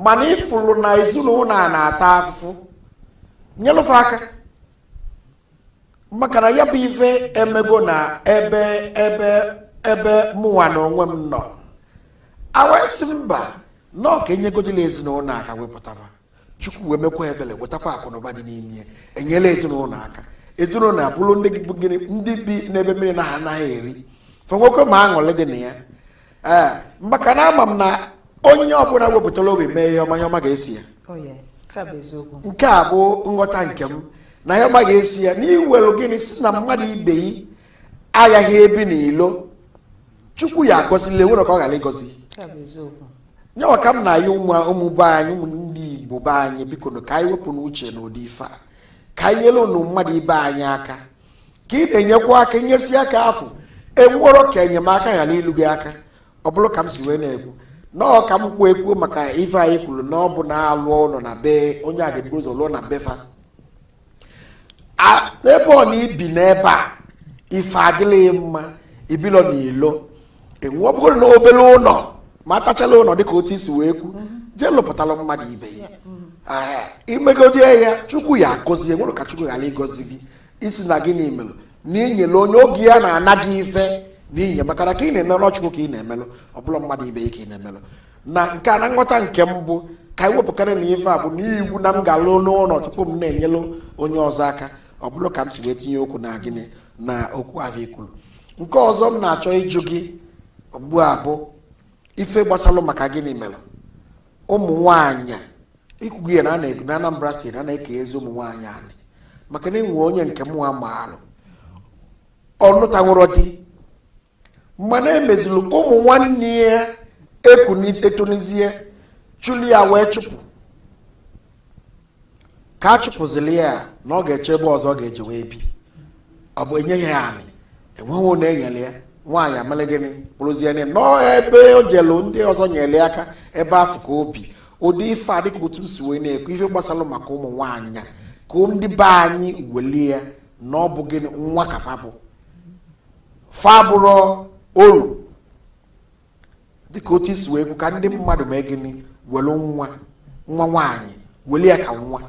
mana ịfụrụ na ezinụlọ a na-ata afụfụ, nyelụfe aka, maka na ya bụ ife emego na ebe ebe ebe mụnwa na onwe m nọ awesị mba nọọ ka enyegodila ezinụlọ aka wepụtaba. Chukwu wee mekwa ebele, wetakwa akụ na ụba dị n'ime ya, enyela ezinụlọ aka, ezinụlọ abụrụ ndị bụ gịnị, ndị bi n'ebe mmiri na ha anaghị eri fa, nwoke ma aṅụrị dị na ya. Ee, maka na ama m na Onye ọbụla wepụtara obi mee ihe ọma, ihe ọma ga-esi ya. Oh yes, nke a bụ eziokwu. Nke a bụ nghọta nke m, na ihe ọma ga-esi ya n'iwelu gịnị si na mmadụ ibe yi agaghị ebi n'ilo. Chukwu ya agọzila, enwere ka ọ ghara ịgọzi. Nke a bụ eziokwu. Nyawa ka m na-ayọ ụmụ ụmụ be anyị, ụmụ ndị Igbo be anyị, biko nụ, ka anyị wepụ n'uche n'ụdị ife a, ka anyị nyere ụnụ mmadụ ibe anyị aka. Ka ị na-enyekwa aka, nyesi aka afụ enwero ka enyemaka ghara ilu gị aka. Ọ bụrụ ka m si wee na-ekwu na ọ ka m kwuo ekwuo maka ife anyị kwuru na ọ bụ na-alụ ụlọ na be onye a ga-ebu ụzọ lụọ na befa. Ebe ọ na ibi n'ebe a ife adịghị mma, ibilọ n'ilo enwe, ọ bụrụ na obere ụlọ ma atachala ụlọ dịka otu isi wee kwu, jee lụpụtara mmadụ ibe ya. Imegodie ya, Chukwu ya agọzi. Enwere ka Chukwu ghara ịgọzi gị isi na gịnị melụ na inyere onye oge ya na-ana gị ife na inye, maka na ka ị na-emelụ Chukwu ka ị na-emelụ, ọ bụla mmadụ ibe ya ka ị na-emelụ. Na nke a na nghọta nke mbụ ka anyị wepụkarị na ife a bụ n'iwu na m ga-alụ n'ụlọ tupu m na-enyelụ onye ọzọ aka. Ọ bụrụ ka m si wee tinye okwu na gịnị na okwu ahụ ikwuru. Nke ọzọ m na-achọ ịjụ gị ugbu a bụ ife gbasalụ maka gịnị mere ụmụ nwaanyị ikwugo ya na a na-ekwu na Anambra Steeti a na-eke ezi ụmụ nwaanyị anị, maka na enwe onye nke mụnwa maalụ ọnụtanwụrọ di, mana emeziri ụmụ nwanne ya etonizie chụlụ ya wee chụpụ. Ka a chụpụzili ya na ọ ga-eche ebe ọzọ ọ ga-eje wee bi, ọ bụ enyeghị ya anị, enweghị na enyere ya. Nwaanyị amala gịnị bụrụzie nọọ ebe o jelu, ndị ọzọ nyere ya aka ebe afọ ka obi. Ụdị ife a dịka otu m si wee na-ekwu ife gbasara maka ụmụ nwaanyị, ka ndị be anyị welie ya na ọ bụ gịnị nwa ka fa bụ, fa bụrụ oru, dịka otu isi wee kwu ka ndị mmadụ mee gịnị welu nwa nwa nwaanyị weli ya ka nwa,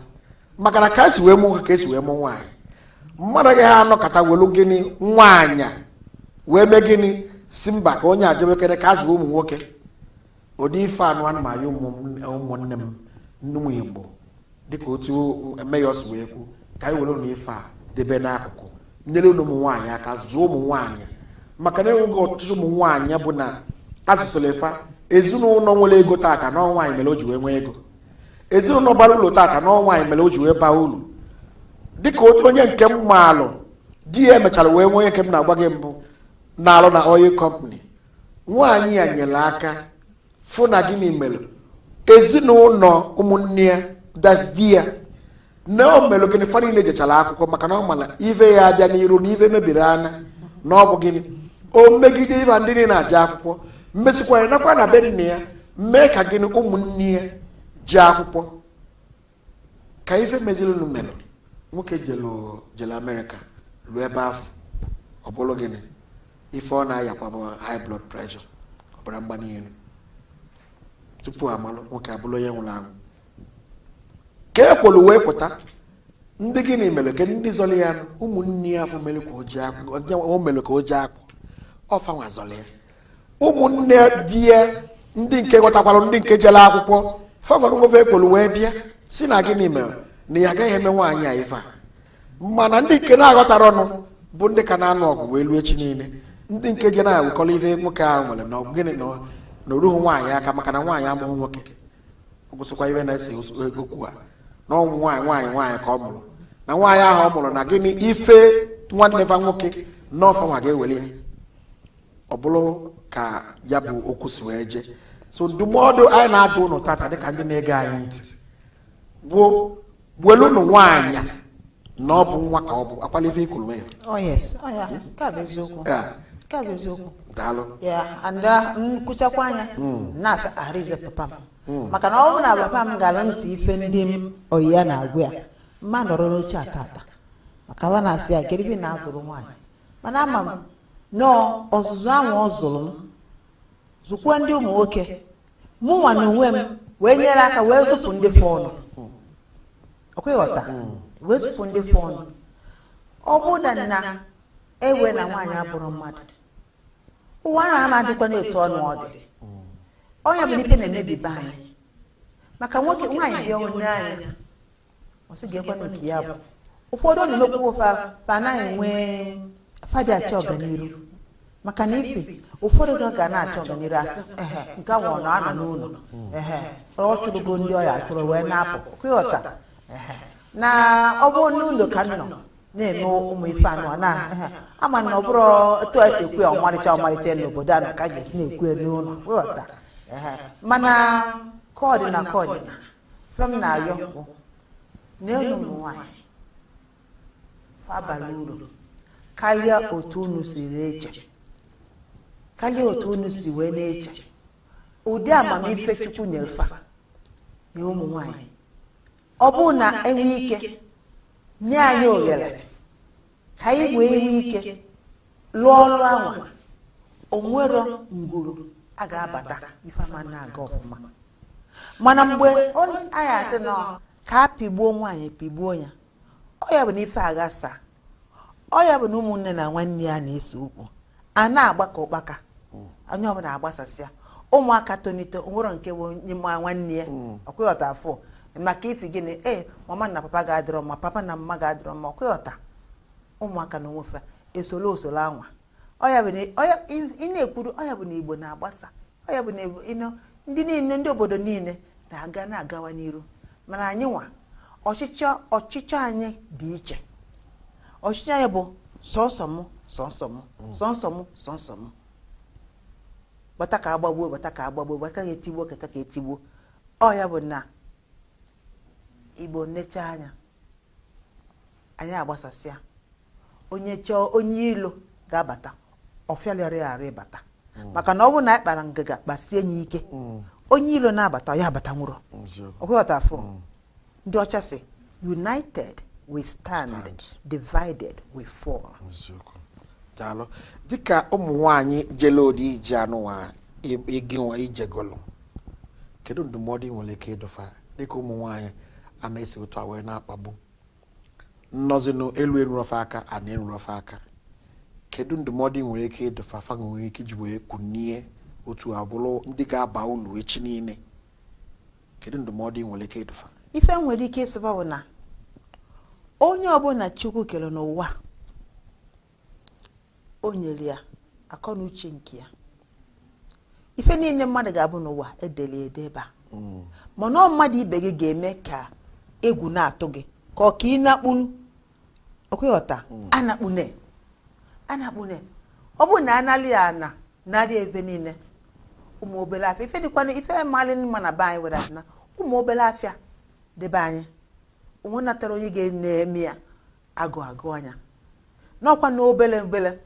maka na ka esi wee mụ nwoke ka esi wee mụ nwaanyị. Mmadụ agaghị anọkọta welu gịnị nwaanyị wee mee gịnị si mba ka onye ajebekere ka azụ ụmụ nwoke. Ụdị ife anụ anụmanụ, ụmụnne m nnụmụ Igbo, dịka otu meyọs wee kwu, ka anyị were ụlọ ife a debe n'akụkụ, nyere ụmụ nwaanyị aka zụọ ụmụ nwaanyị, maka na enweghị ọtụtụ ụmụ nwaanyị bụ na asụsụrụ efa. Ezinụlọ nwere ego tata na nwaanyị mere o ji wee nwee ego. Ezinụlọ bara ụlọ tata na nwaanyị mere o ji wee baa uru. Dịka otu onye nke m maalụ di ya emechara wee nwee onye nke m na-agwa gị mbụ na-alụ na oil company, nwaanyị ya nyere aka fụ na gịnị mere ezinụlọ ụmụnne ya das di ya na o mere gịnị fa niile jechara akwụkwọ, maka na ọ mana ife ya abịa n'iru na ife mebiri anya na ọ bụ gịnị o megide ife ndị niile na-aje akwụkwọ, mmesikwa ya nakwa na be nne ya mee ka gịnị ụmụnne ya jee akwụkwọ. Ka ife mezirinụ mere nwoke jelu jelu Amerịka ruo ebe afọ, ọ bụrụ gịnị ife ọ na-ayakwa bụ high blood pressure, ọbara mgbali elu. Tupu amalụ, nwoke abụrụ onye nwụrụ anwụ. Ka ekwelu wee pụta ndị gịnị mere ke ndị zọrọ ya nụ, ụmụnne ya afọ mere ka o jee akwụkwọ, o mere ka o jee akwụkwọ ọfanwa zọrọ ya. Ụmụnne di ya ndị nke ghọtakwara, ndị nke jere akwụkwọ fagwara nwofe ekwelu wee bịa si na gịnị mere na ya agaghị eme nwaanyị a ife a. Mana ndị nke na-aghọtara ọnụ bụ ndị ka na-anụ ọgụ wee luo echi niile, ndị nke je na-awụkọrọ ife nwoke ahụ nwere na ọ gịnị na orughị nwaanyị aka, maka na nwaanyị amụghị nwoke. Ọ kwụsịkwa ife na-ese okwu a na ọnwụ nwaanyị nwaanyị nwaanyị ka ọ mụrụ, na nwaanyị ahụ ọ mụrụ na gịnị ife nwanne fa nwoke na ọfanwa ga-ewere ya. Ọ bụrụ ka ya bụ okwu si wee jee. So ndụmọdụ anyị na-adụ ụnụ tata dịka ndị na-ege anyị ntị bụ welụnụ nwaanyị na ọ bụ nwa ka ọ bụ akwala ife ikwuru mee. Oh yes, oh ya, nke a bụ eziokwu. Ya. Nke a bụ eziokwu. Daalụ. Ya and nkwụchakwa anya na-asa ahụrịze papa m, maka na ọ bụrụ na papa m gara ntị ife ndị m oyi ya na-agwa ya mma nọrọ n'oche atata, maka ha na-asị ya kedu ife ị na-azụrụ nwaanyị. Mana ama m nọọ ọzụzụ ahụ ọ zụrụ m, zụkwuo ndị ụmụ nwoke mụ nwa na onwe m wee nyere aka wee zụpụ ndị fọnụ ọkwa ịghọta, wee zụpụ ndị fọnụ. Ọ bụrụ na na ewe na nwaanyị abụrụ mmadụ, ụwa ahụ ama dịkwa na-etu ọnụ ọ dị. Onye bụ ife na-emebi be anyị, maka nwoke nwaanyị bịa onye anya ọ sị ga-ekwenụ nke ya bụ ụfọdụ ọ na-emekwu ofe fa anaghị enwe fadị achọ ọganiru. Maka na ife ụfọdụ ga na-achọ ọganiru, asị ehe, nke ahụ ọ na-anọ n'ụlọ, ehe, ọ chụrụgo ndị ọya achụrụ wee na-apụ. Kwịghọta, ehe, na ọ bụrụ n'ụlọ ka m nọ na-eme ụmụ ife anụ a na ehe, ama na ọ bụrụ etu a si ekwu ya ọmarịcha ọmarịcha n'obodo anụ ka a ga-esi na-ekwu ya n'ụlọ. Kwịghọta, ehe, mana ka ọ dị na ka ọ dị na ife m na-ayọ bụ n'elu ụmụ nwaanyị fabala uru karịa otu unu siri eche, karịa otu unu si wee na-eche. Ụdị amamife Chukwu nyere fa, nye ụmụ nwanyị, ọ bụrụ na enwe ike nye anyị oghere ka anyị wee nwee ike lụọ ọrụ anwa, onwero ngwuru a ga-abata, ife ama na-aga ọfụma. Mana mgbe anyị asị na ka a pigbuo nwaanyị, pigbuo ya, ọ ya bụ na ife aghasa, ọ ya bụ na ụmụnne na nwanne ya na-ese okwu, a na-agbakọ ụkpaka, onye ọbụla agbasasịa, ụmụaka tonite, onwero nke bụ onye ma nwanne ya. Ọkwịghọta afọ maka ifi gịnị? Ee, mama na papa ga-adịrọ mma, papa na mama ga-adịrọ mma. Ọkwịghọta, ụmụaka na onwefa esolo osolo anwa. Ọ ya bụ na ị na-ekwuru, ọ ya bụ na Igbo na-agbasa, ọ ya bụ na ịnọ ndị niile, ndị obodo niile na-aga na-agawa n'iru. Mana anyị nwa, ọchịchọ ọchịchọ anyị dị iche. Ọchịchọ anyị bụ sọsọ mụ, sọsọ mụ, sọsọ mụ, sọsọ mụ, bata ka agbagbuo, bata ka agbagbuo, bata ka etigbuo, keta ka etigbuo. Ọ ya bụ na Igbo nechaa anya anyị agbasasịa. Onye chọọ onye ilo ga-abata, ọfịalịọrọ ya arụ ịbata, maka na ọ bụrụ na anyị kpara ngịga kpasie ya ike, onye ilo na-abata, ya abata nwụrụ. Ọkwụghọta afọ ndị ọcha si, "United we stand, Stand. divided we fall." Eziokwu. Daalụ. Dịka ụmụ nwanyị jele odi ije anụnwa ịgịnwa ijegolu, kedu ndụmọdụ ị nwere ike ịdụfa dịka ụmụ nwanyị a na-esi otu a wee na-akpagbu nnọzinụ elu erurofe aka a na-erurofe aka? Kedu ndụmọdụ ị nwere ike ịdụfa fa nwere ike iji wee kunie otu a bụrụ ndị ga-aba ulu echi niile? Kedu ndụmọdụ ị nwere ike ịdụfa? Ife m nwere ike ịsịba bụ na onye ọbụla Chukwu kere n'ụwa, o nyere ya akọ na uche nke ya. Ife niile mmadụ ga-abụ n'ụwa, edere ede ebe a. Mana ọ mmadụ ibe gị ga-eme ka egwu na-atụ gị ka ọ ka ị nakpuru. Ọkweghọta, anakpune anakpune. Ọ bụrụ na analị ya ana narị ebe niile, ụmụ obere afịa, ife dịkwana, ife malị mma na be anyị were na ụmụ obere afịa debe anyị, onwe natara onye ga-eme ya agụ agụ anya n'ọkwa na obele obele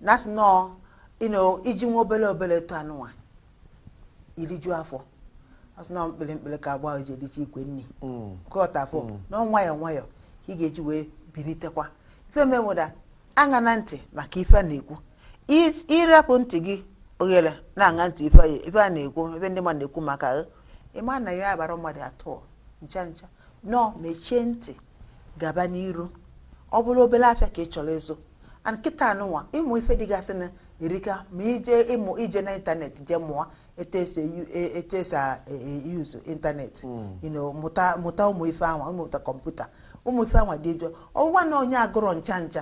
na asị nọọ ịnọ iji nwa obere obere eto anụnwa iriju afọ. Asị nọọ mkpịrị mkpịrị ka agba ji ericha ikwe nni. Kọta afọ nọ nwayọọ nwayọọ ka ị ga-eji wee bilitekwa. Ife mewụda aṅa na ntị maka ife a na-ekwu. Ịrapụ ntị gị oghere na-aṅa ntị ife a na-ekwu, ife ndị mmadụ na-ekwu maka gị, ịma na ya agbara mmadụ atọ ncha ncha nọọ. Mechie ntị, gaba n'iru. Ọ bụrụ obere afịa ka ị chọrọ ịzụ and kịta anụnwa, ịmụ ife dịgasị na erika, ma ije ịmụ, ije na ịntanetị jee mụọ etu esi etu esi eyuzu ịntanetị, mụta mụta ụmụ ife anwa, ịmụta kọmputa, ụmụ ife anwa dị njọ. Ọgwụgwa na onye agụrọ ncha ncha,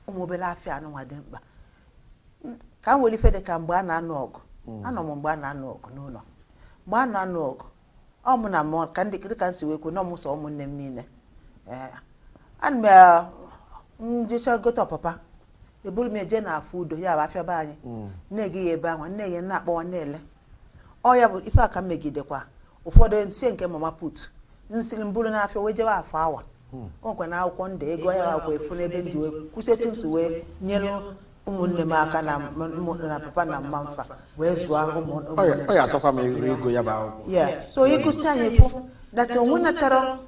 ụmụ obere afịa anụnwa dị mkpa. Ka m were ife dị ka mgbe a na-anụ ọgụ, anọ m mgbe a na-anụ ọgụ n'ụlọ. Mgbe a na-anụ ọgụ, ọ mụ na mụ ka ndị dịka m si wee kwuo na ọmụ sọ ụmụnne m niile. Ee, ana m njecha gote ọpapa, eburu m eje n'afọ udo ya bụ afịa be anyị, na-ege ya ebe ahụ, na-eghe, na-akpọwa, na-ele. Ọ ya bụ ife a ka m megidekwa ụfọdụ nsie nke mama put nsiri mburu n'afịa wee jebe afọ awa. O nwekwa na akwụkwọ ndị ego ya akwụkwọ efu n'ebe m ji wee kwụsị etu m si wee nyere ụmụnne m aka na na papa na mma mfa wee zụọ ụmụnne m. Ọ ya asọkwa m ego ya bụ akwụkwọ. Yeah, so ịgụsị anyị fụ that onwe natara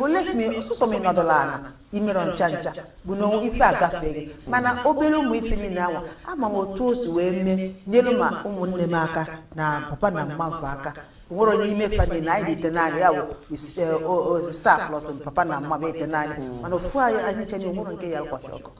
olesmi ọsụsọ m ịnọdụla ala imerọ ncha ncha bụ na ife agafeghị. Mana obere ụmụ ife niile anwa, ama m otu o si wee mee nyere ma ụmụnne m aka na papa na mma mfa aka. Nwere onye ime fa niile anyị dị itenaanị, ya bụ saa plus papa na mma bụ itenaanị. Mana ofu anyị anyị nche na onwere nke ya kwachi ọkụ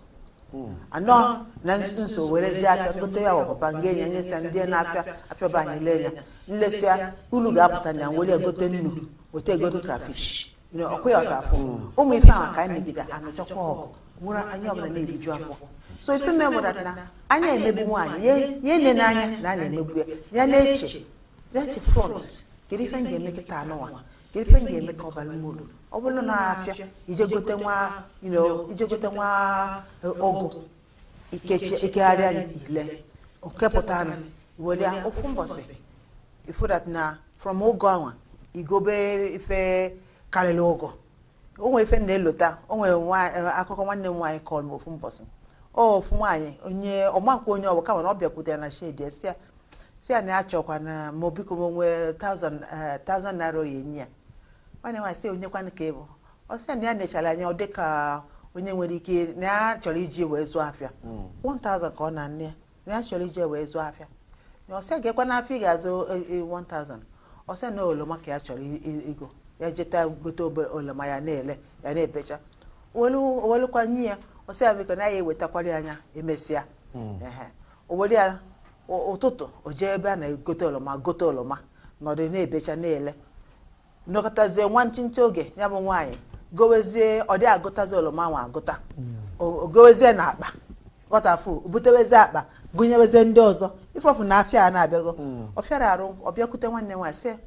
anọ na nso were jee afịa ngote ya bụ papa nga enye nyesịa ndị na-afịa afịa be anyị lee ya nlesịa ulu ga-apụta na were egote nnu, weta egote crayfish, ọkụ ya ọta afọ. Ụmụ ife ahụ ka anyị megide anụchakwa ọgụ. Nwere anyị ọbụla na-eriju afọ. So ife mee bụ that na anya emegbu nwaanyị, ya ene n'anya na a na-emegbu ya, ya na-eche, ya eche front, kedu ife m ga-eme kịta anụnwa, kedu ife m ga-eme ka ọ bara m uru. Ọ bụrụ na afịa ije gote nwa ije gote nwa ọgụ ikechi ikegharị anyị ile okepụta anyị welia ofu mbọsị, ifu that na from ụgọ anwa igobe ife karịrị ụgọ. O nwere ife m na-elota, o nwere akụkọ nwanne m nwaanyị kọrọ m ofu mbọsị. O ofu nwaanyị onye ọmakwa onye ọbụ, kama na ọ bịakwutere na shed ya, si ya na ya chọkwa na ma biko ma o nwere 1000 naira oyi enye ya. Nwanne nwaanyị sị, "Onyekwanụ ka ị bụ?" Ọ sị ya na ya nechara anya, ọ dị ka onye nwere ike na ya chọrọ iji wee zụọ afịa 1000 ka ọ na nne ya, na ya chọrọ iji wee zụọ afịa. Na ọ sị ya, "Ga-ekwa n'afịa ị ga-azụ 1000?" Ọ sị na oroma ka ya chọrọ igo, ya jeta gote obere oroma, ya na-ele, ya na-ebecha welukwa nye ya. Ọ sị ya biko na ya ewetakwara ya anya emesịa. Ehe, o were ya ụtụtụ, o jee ebe a na-egote oroma, gote oroma, nọdụ na-ebecha, na-ele, nọkọtazie nwa ntịntị oge, ya bụ nwaanyị gowezie. Ọ dị agụtazi oroma nwa agụta, o gowezie na akpa ghọtafu, o butewezie akpa, gụnyewezie ndị ọzọ. Ifeọfụ na afịa a na-abịago, ọ fịara arụ, ọ bịakwute nwanne nwaanyị, sị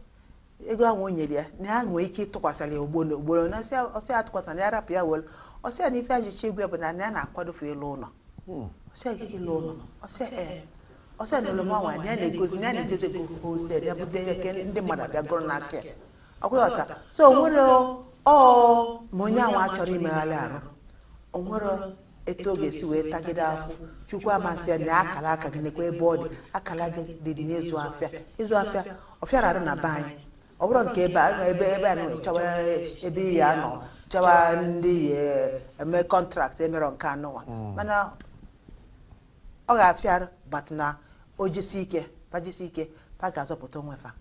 ego ahụ o nyere ya na ya nwee ike ịtụkwasịrị ya ugboro ugboro, na ọsị ya atụkwasịra na ya rapụ ya were. Ọsị ya na ife ajichi igwe bụ na ya na-akwadofu ịlụ ụlọ. Ọsị ya, "Ịlụ ụlọ?" Ọsị ya, "Ee." Ọsị ya na oroma nwa na ya na-egozi, na ya na-ejozi ego wholesale, ya bute ya ke ndị mmadụ abịa gụrụ n'aka ya. Ọkwa so o nwere ọ ma onye ahụ achọrọ imegharị arụ, o nwere etu ọ ga-esi wee tagide afọ. Chukwu amasị ya na akara aka gị nekwa ebe ọ dị, akara gị dị n'ịzụ afịa. Ịzụ afịa ọ fịara arụ na be anyị, ọ bụrụ nke ebe a ebe a nọ chọwa ebe iyi anọ chọwa ndị eme contract emerọ nke anụnwa, mana ọ ga-afịa arụ, but na o jisi ike, pajisi ike, pa ga-azọpụta onwe fa.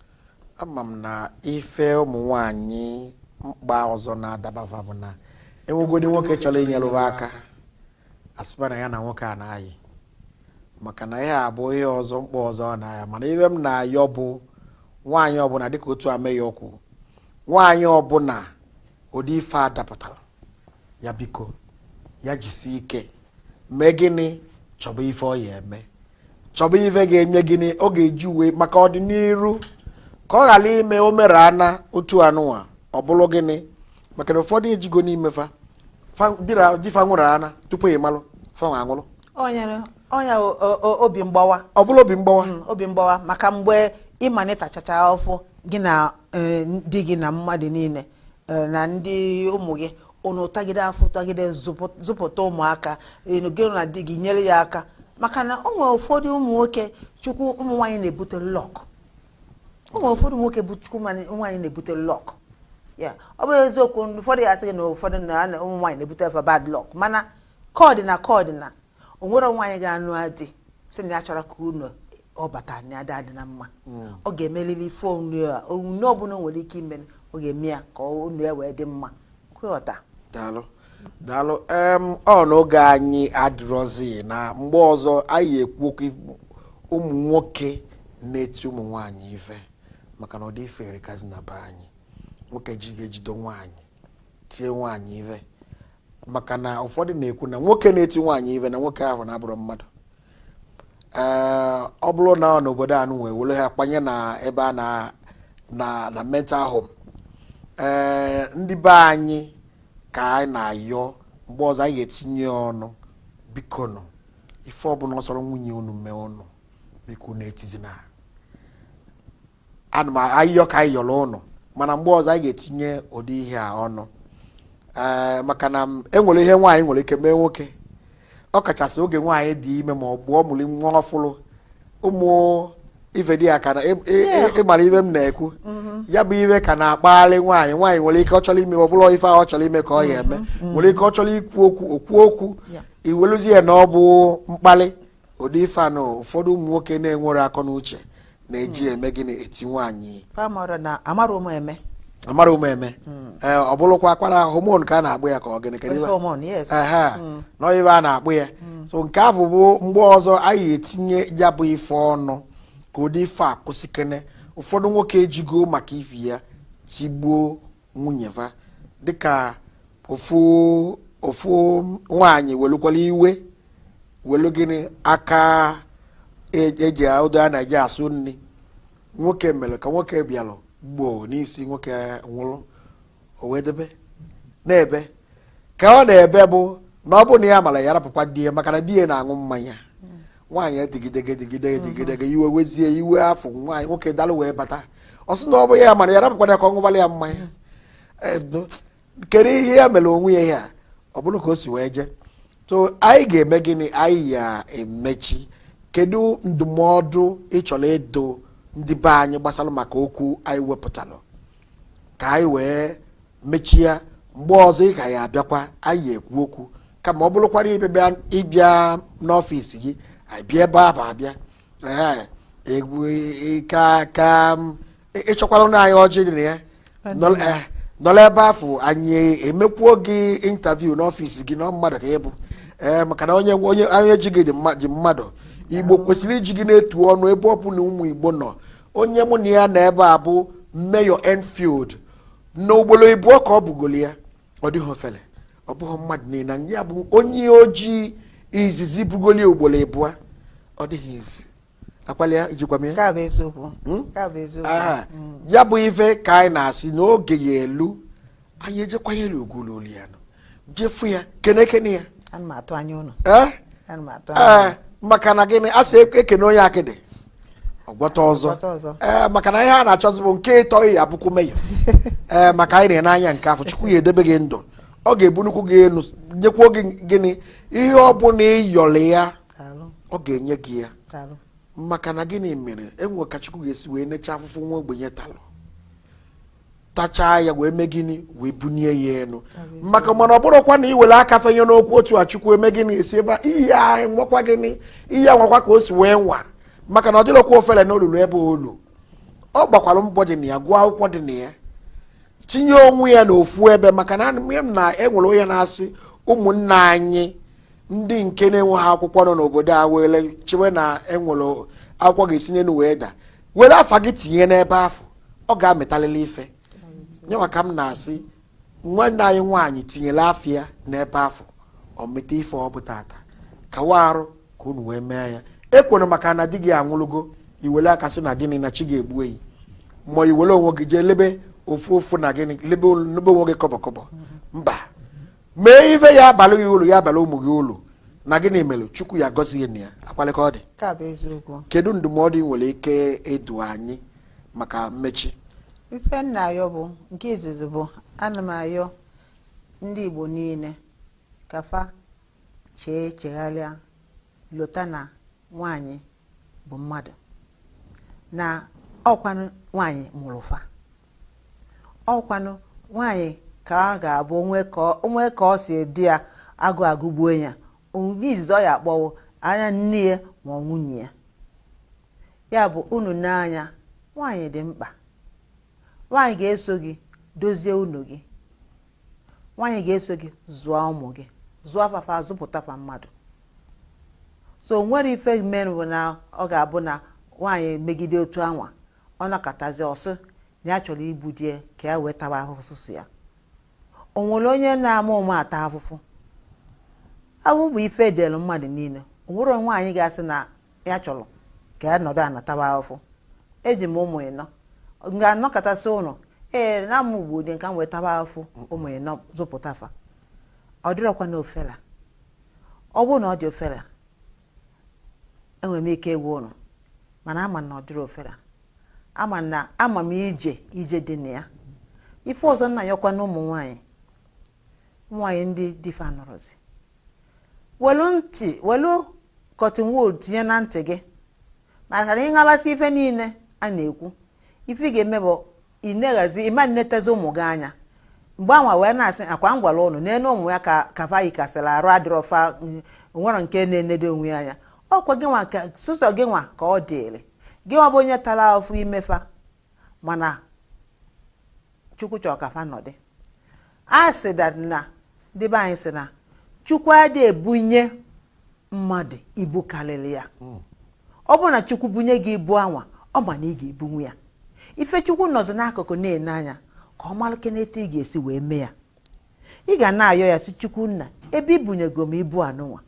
Ama m na ife ụmụ nwanyị mkpa ọzọ na-adabafa bụ na enwegodi nwoke chọrọ inyere aka, asịba na ya na nwoke a na-ayị, maka na ihe a bụ ihe ọzọ, mkpa ọzọ ọ na-aya. Mana ihe m na-ayọ bụ nwaanyị ọbụla, dịka otu ameghị okwu, nwaanyị ọbụla ụdị ife a dapụtara ya, biko ya jisie ike mee gịnị, chọba ife ọ ya eme, chọba ife ga-eme gịnị ọ ga-eji uwe maka ọdịnihu, ka ọ ghara ime o mere ana otu anụnwa ọ bụrụ gịnị, maka na ụfọdụ ejigo n'ime fa di fa nwụrụ ana tupu ị malụ fa nwa anwụrụ. Ọnya obi mgbawa. Ọ bụrụ obi mgbawa. Obi mgbawa, maka mgbe ịma tachacha ọfụ gị na di gị na mmadụ niile, na ndị ụmụ gị, unu tagide afụ, tagide zụpụta ụmụaka enu, gị na di gị nyere ya aka, maka na o nwere ụfọdụ ụmụ nwoke chukwu ụmụ nwaanyị na-ebute luck. O nwere ụfọdụ nwoke bụ chukwu nwaanyị na-ebute luck ya. Ọ bụrụ eziokwu, ụfọdụ ya asị gị na ụfọdụ na ụmụ nwaanyị na-ebute fa bad luck, mana kọdị na kọdị na o nwere nwaanyị ga-anụ adị sị na ya chọrọ ka unu ọ bata na ya adị na mma, ọ ga-emelili ife onu ya, onu ọbụla o nwere ike ime, ọ ga-eme ya ka onu ya wee dị mma. Kwụghọta. Daalụ, daalụ. Ọ n'oge anyị adịrọzi, na mgbe ọzọ anyị ekwu okwu ụmụ nwoke na-eti ụmụ nwaanyị ife, maka na ọ dị ife erikazi na be anyị. Nwoke ji ga-ejido nwaanyị tie nwaanyị ife, maka na ụfọdụ na-ekwu na nwoke na-eti nwaanyị ife na nwoke ahụ na-abụrụ mmadụ. Ee, ọ bụrụ na ọ n'obodo anụ wee were ha kwanye na ebe a na mental home. Ee, ndị be anyị ka anyị na-ayọ, mgbe ọzọ anyị ga-etinye ya ọnụ. Biko nụ, ife ọbụla ọ sọrọ nwunye unu mee unu, biko unu etizina. Ana m ayọ ka anyị yọrọ ụnụ, mana mgbe ọzọ anyị ga-etinye ụdị ihe a ọnụ. Ee, maka na enwere ihe nwaanyị nwere ike mee nwoke, ọ kachasị oge nwaanyị dị ime ma ọ bụ ọ mụrụ nwa ọfụrụ. Ụmụ ife dị ya ka na ịmara ife m na-ekwu, ya bụ ife ka na-akpagharị nwaanyị. Nwaanyị nwere ike ọ chọrọ ime, ọ bụrụ ife ahụ ọ chọrọ ime ka ọ ya eme, nwere ike ọ chọrọ ikwu okwu, okwu okwu, iweluzie ya na ọ bụ mkpali. Ụdị ife a na ụfọdụ ụmụ nwoke na-enwere akọ na uche na-eji eme gịnị, eti nwaanyị. Amara na amara ụmụ eme. Amara ụmụ eme. Ee, ọ bụrụkwa akwara hormone ka a na-agbụ ya, ka ọ gịnị, kedu ife? Hormone, yes. Ehe, nọ ife a na-akpụ ya. So nke ahụ bụ mgbe ọzọ anyị etinye ya bụ ife ọnụ, ka ụdị ife a kwụsịkene. Ụfọdụ nwoke ejigo maka ife ya tigbuo nwunye fa, dịka ofu Ofu nwaanyị welukwala iwe welu gịnị aka eji ụdọ a na-eji asụ nri nwoke mere ka nwoke bịalụ gboo n'isi nwoke nwụrụ. O wee debe na-ebe ka ọ na-ebe bụ na ọ bụ na ya mara ya rapụkwa di ya, maka na di ya na-aṅụ mmanya. Nwaanyị edigidege digide digidege iwe wezie iwe afọ nwaanyị nwoke dalụ wee bata. Ọ sị na ọ bụ ya mara ya rapụkwa ya ka ọ ṅụbara ya mmanya. Kedu ihe ya mere onwe ya ihe a? Ọ bụrụ ka o si wee jee. So anyị ga-eme gịnị? Anyị ya emechi. Kedu ndụmọdụ ị chọrọ ịdụ ndị be anyị gbasara maka okwu anyị wepụtalụ ka anyị wee mechie? Mgbe ọzọ ị ka ya abịakwa, anyị ekwu okwu, kama ọ bụrụkwara ịbịa n'ọfịs gị, anyị bịa ebe ahụ abịa. Ee, egwu ka ka ịchọkwara na anyị ọjị dị na ya. Nọrọ ebe afọ anyị emekwuo gị interview n'ọfịs gị na mmadụ ka ị bụ. Ee, maka na onye onye onye ji gị ji mmadụ. Igbo kwesịrị iji gị na-etu ọnụ ebe ọ bụ na ụmụ Igbo nọ. Onye mụ na ya na ebe a bụ Mayor Enfield na ugboro ịbụọ ka ọ bugolo ya. Ọ dịghị ofele, ọ bụghị mmadụ niile. Ya bụ onye ojii izizi bugoli ugboro ịbụọ. Ọ dịghị izi akwali ya ijikwa m ya. Nke a bụ eziokwu. Nke a bụ eziokwu. Aha. Ya bụ ife ka anyị na-asị n'oge ya elu, anyị ejekwanyere ugwu n'olu ya nọ jefu ya kene kene ya. Ana m atụ anya ụnụ. Ee. Ana m atụ anya. Ee, maka na gịnị a sị ekene onye akịdị ọgwọta ọzọ. Ọgwọta ọzọ. Ee, maka na ihe a na-achọzi bụ nke ịtọ ya abụkwu meyo. Ee, maka anyị na-ene anya nke afọ. Chukwu ya edebe gị ndụ, ọ ga-ebunukwu gị elu, nyekwuo gị gịnị ihe ọ bụla ịyọrọ ya. Daalụ. Ọ ga-enye gị ya. Daalụ. Maka na gịnị mere enwe ka Chukwu ga-esi wee nechaa afụfụ nwa ogbenye talụ tachaa ya wee mee gịnị wee bunie ya elu? Maka mana ọ bụrụkwa na ị were aka fenye n'okwu otu a, Chukwu eme gịnị esi ebe a ihe a nwekwa gịnị ihe a nwekwa ka o si wee nwa, maka na ọ dịrọkwa ofere na olulu ebe olu ọ gbakwara mbọ dị na ya, gụọ akwụkwọ dị na ya, tinye onwe ya n'ofu ebe. Maka na m na enwere onye na-asị ụmụnne anyị ndị nke na-enweghị akwụkwọ nọ n'obodo a were chiwe na enwere akwụkwọ ga-esi n'elu wee daa, were afa gị tinye n'ebe afọ, ọ ga-amịtalịla ife nyenwa. Ka m na-asị nwanne anyị nwaanyị tinyere afọ ya n'ebe afọ, ọ mịta ife. Ọ bụ tata kawa arụ ka unu wee mee ya. Ekwere maka na di gị anwụrụgo, iwere aka sị na gịnị na chi ga-egbu eyi, ma iwere onwe gị jee lebe ofu ofu na gịnị lebe lebe onwe gị kọbọ kọbọ. Mba, mee ife ya abalị gị uru, ya abalị ụmụ gị uru. Na gịnị mere Chukwu ya gọzie na ya akwalị ka ọ dị. Nke a bụ eziokwu. Kedu ndụmọdụ ị nwere ike ịdụ anyị maka mmechi? Ife m na-ayọ bụ nke izizi bụ ana m ayọ ndị Igbo niile ka fa chee chegharịa, lota na nwaanyị bụ mmadụ, na ọkwanụ nwaanyị mụrụ fa, ọkwanụ nwaanyị ka a ga-abụ onwe ka ọ si dị ya agụ agụgbuo ya. Onye izizi ọ ya akpọwo anya nne ya ma ọ nwunye ya. Ya bụ unu n'anya, nwaanyị dị mkpa. Nwaanyị ga-eso gị dozie unu gị, nwaanyị ga-eso gị zụọ ụmụ gị, zụọ afafa, zụpụta fa mmadụ. So nwere ife mere bụ na ọ ga-abụ na nwaanyị megide otu anwa ọ nakọtazi ọsị na ya chọrọ igbu di ya ka ya wee tawa ahụhụ sụsụ ya. O nwere onye na-ama ụma ata afụfụ? Ahụ bụ ife edelu mmadụ niile. O nwere nwaanyị ga-asị na ya chọrọ ka ya nọdụ anatawa ahụhụ? Eji m ụmụ ịnọ m ga-anọkọtasị ụlọ ee na mụ ugbo dị nka m wee tawa ahụhụ ụmụ ịnọ zụpụta fa. Ọ dịrọkwa na ofela. Ọ bụrụ na ọ dị ofela, enwere m ike ịgwa ụnụ, mana ama na ọ dịrị ofela. Ama na ama m ije ije dị na ya. Ife ọzọ nna ya ọkwa na ụmụ nwaanyị, ụmụ nwaanyị ndị di fa nọrọzi, welu ntị, welu cotton wool tinye na ntị gị, maka na ịṅabasị ife niile a na-ekwu, ife ị ga-eme bụ ị neghazi ịma nnetezi ụmụ gị anya mgbe anwa wee na-asị akwa m gwara ụnụ n'elu ụmụ ya ka fa yikasịrị arụ adịrọ fa nwere nke na-enedo onwe ya anya. Ọkwa gị nwa ka sụsọ gị nwa ka ọ dịrị gị nwa bụ onye tara ahụfụ imefa, mana Chukwu chọrọ ka fa nọdị. A sị that na ndị be anyị sị na Chukwu adịghị ebunye mmadụ ibu karịrị ya. Ọ bụrụ na Chukwu bunye gị ibu anwa, ọ ma na ị ga-ebunwu ya. Ife Chukwu nọzi n'akụkụ na-ene anya ka ọ mara kene etu ị ga-esi wee mee ya. Ị ga na-ayọ ya sị, Chukwu nna, ebe ibunyego m ibu anụnwa,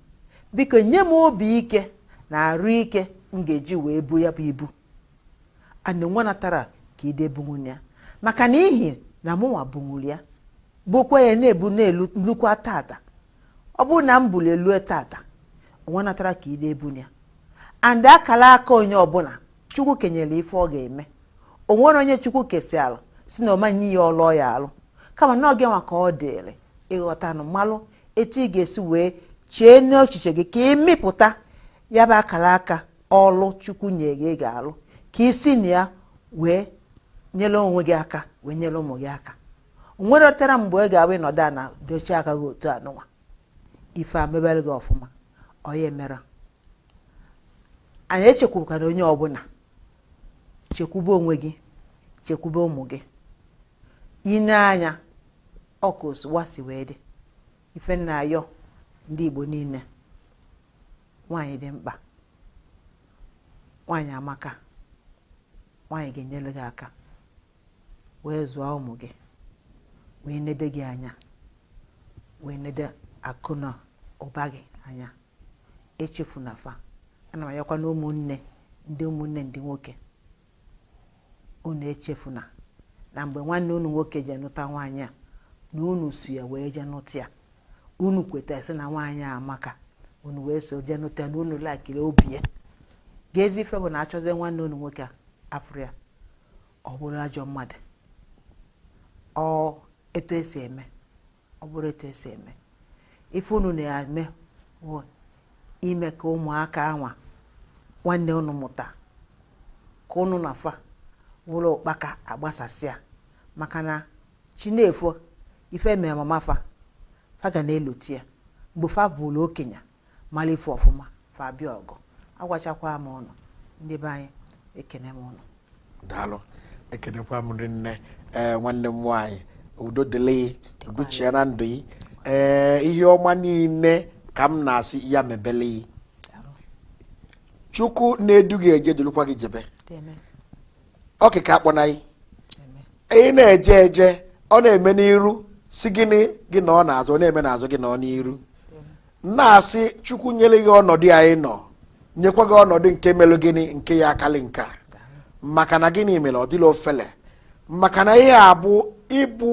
biko nye m obi ike na arụ ike m ga-eji wee bu ya bụ ibu. Ana nwa natara ka ide bunwuru ya, maka na ihi na mụnwa bunwuru ya, bụkwa ya na-ebu na-elu lukwa tata. Ọ bụrụ na m buru elue tata, nwa natara ka ide ebu ya. And akara aka onye ọbụla, Chukwu kenyere ife ọ ga-eme. O nwere onye Chukwu kesi alụ si na ọma nye ya ọlụ ya alụ, kama na oge nwa ka ọ dịrị ịghọtanụ mmalụ etu ị ga-esi wee chee n'echiche gị ka ị mịpụta ya bụ akara aka ọlụ Chukwu nye gị ị ga-alụ, ka isi na ya wee nyere onwe gị aka, wee nyere ụmụ gị aka. O nwere tara mgbe ị ga-abụ ịnọdụ a na dochie aka gị otu anụnwa, ife a mebere gị ọfụma. Ọ ya emere anyị echekwukwara onye ọbụla, chekwube onwe gị, chekwube ụmụ gị. Ine anya ọka osuwa si wee dị. Ife nna ayọ ndị Igbo niile, nwaanyị dị mkpa, nwaanyị amaka, nwaanyị ga-enyere gị aka wee zụọ ụmụ gị, wee nede gị anya, wee nede akụ na ụba gị anya. Echefuna fa. Ana m ayọkwa na ụmụnne, ndị ụmụnne ndị nwoke, unu echefuna na mgbe nwanne unu nwoke je nụta nwaanyị a, na unu su ya wee je nụta ya. Unu kweta sị na nwaanyị a amaka, unu wee so jee nụta ya, na unu lakiri obi ya. Ga-ezi ife bụ na achọzie nwanne unu nwoke a afụrụ ya, ọ bụrụ ajọ mmadụ. Ọ etu esi eme, ọ bụrụ etu esi eme ife unu na-eme bụ ime ka ụmụaka anwa nwanne unu mụta, ka unu na fa wụrụ ụkpaka agbasasịa, maka na chi na-efo ife mee mama fa, fa ga na-eloti ya mgbe fa bụrụ okenye mara ife ọfụma, fa bịa ọgụ. Agwachakwa m ụnụ, ndị be anyị, ekene m ụnụ. Daalụ, ekenekwa m rinne. Ee, nwanne m nwaanyị, udo dịrị, udo chia na ndụ gị. Ee, ihe ọma niile ka m na-asị ya mebele gị. Chukwu na-edu gị eje, dulukwa gị jebe. Amen. Ọkịka akpọna gị. Amen. Ị na-eje eje, ọ na-eme n'iru si gịnị gị nọ n'azụ, ọ na-eme n'azụ gị nọ n'iru. Na-asị Chukwu nyere gị ọnọdụ anyị nọ, nyekwa gị ọnọdụ nke melụ gịnị nke ya akali nke a, maka na gịnị mere ọ dịla ofele, maka na ihe a bụ ịbụ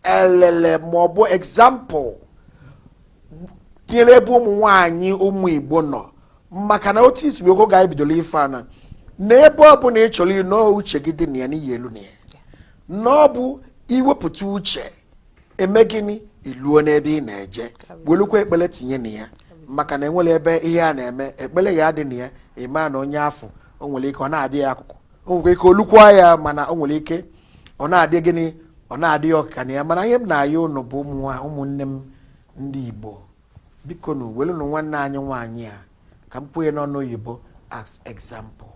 elele maọbụ example tinyere ebe ụmụ nwanyị ụmụ Igbo nọ, maka na otu isi wee ga anyị bidoro ife ana na ebe ọ bụla ị chọrọ ịnọ, uche gị dị na ya n'iyi elu na ya, na ọ bụ iwepụta uche eme gịnị iluo n'ebe ị na-eje, welukwa ekpele tinye na ya, maka na enwere ebe ihe a na-eme ekpele ya adị na ya. Ịma na onye afọ o nwere ike ọ na-adị ya akụkụ, o nwere ike olukwa ya, mana o nwere ike ọ na-adị gịnị, ọ na-adị ya ọkịka na ya. Mana ihe m na-ayọ ụnụ bụ ụmụnne m ndị Igbo, biko nụ welụnụ nwanne anyị nwaanyị a, ka m kwuo n'ọnụ oyibo, as example,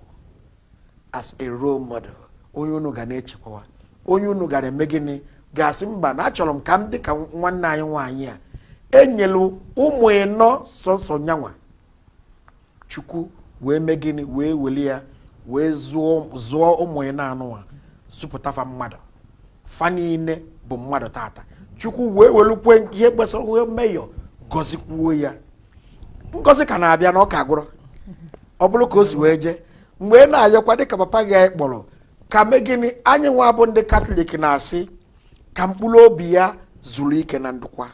as a role model, onye unu ga na-echekwawa, onye unu gara eme gịnị ga-asị mba na achọrọ m ka m dị ka nwanne anyị nwaanyị a enyelu ụmụ ịnọ sọsọ nyanwa. Chukwu wee mee gịnị, wee weli ya wee zụọ ụmụ ịnọ anụnwa, zụpụta fa mmadụ, fa niile bụ mmadụ tata. Chukwu wee welukwe ihe gbasara wee meyọ gọzikwuo ya. Ngọzi ka na-abịa na ọka gwụrụ. Ọ bụrụ ka o si wee jee mgbe ị na-ayọkwa dịka papa gị anyị kpọrọ ka mee gịnị, anyị nwa bụ ndị Katọlik na-asị ka mkpụrụ obi ya zuru ike na ndụkwa.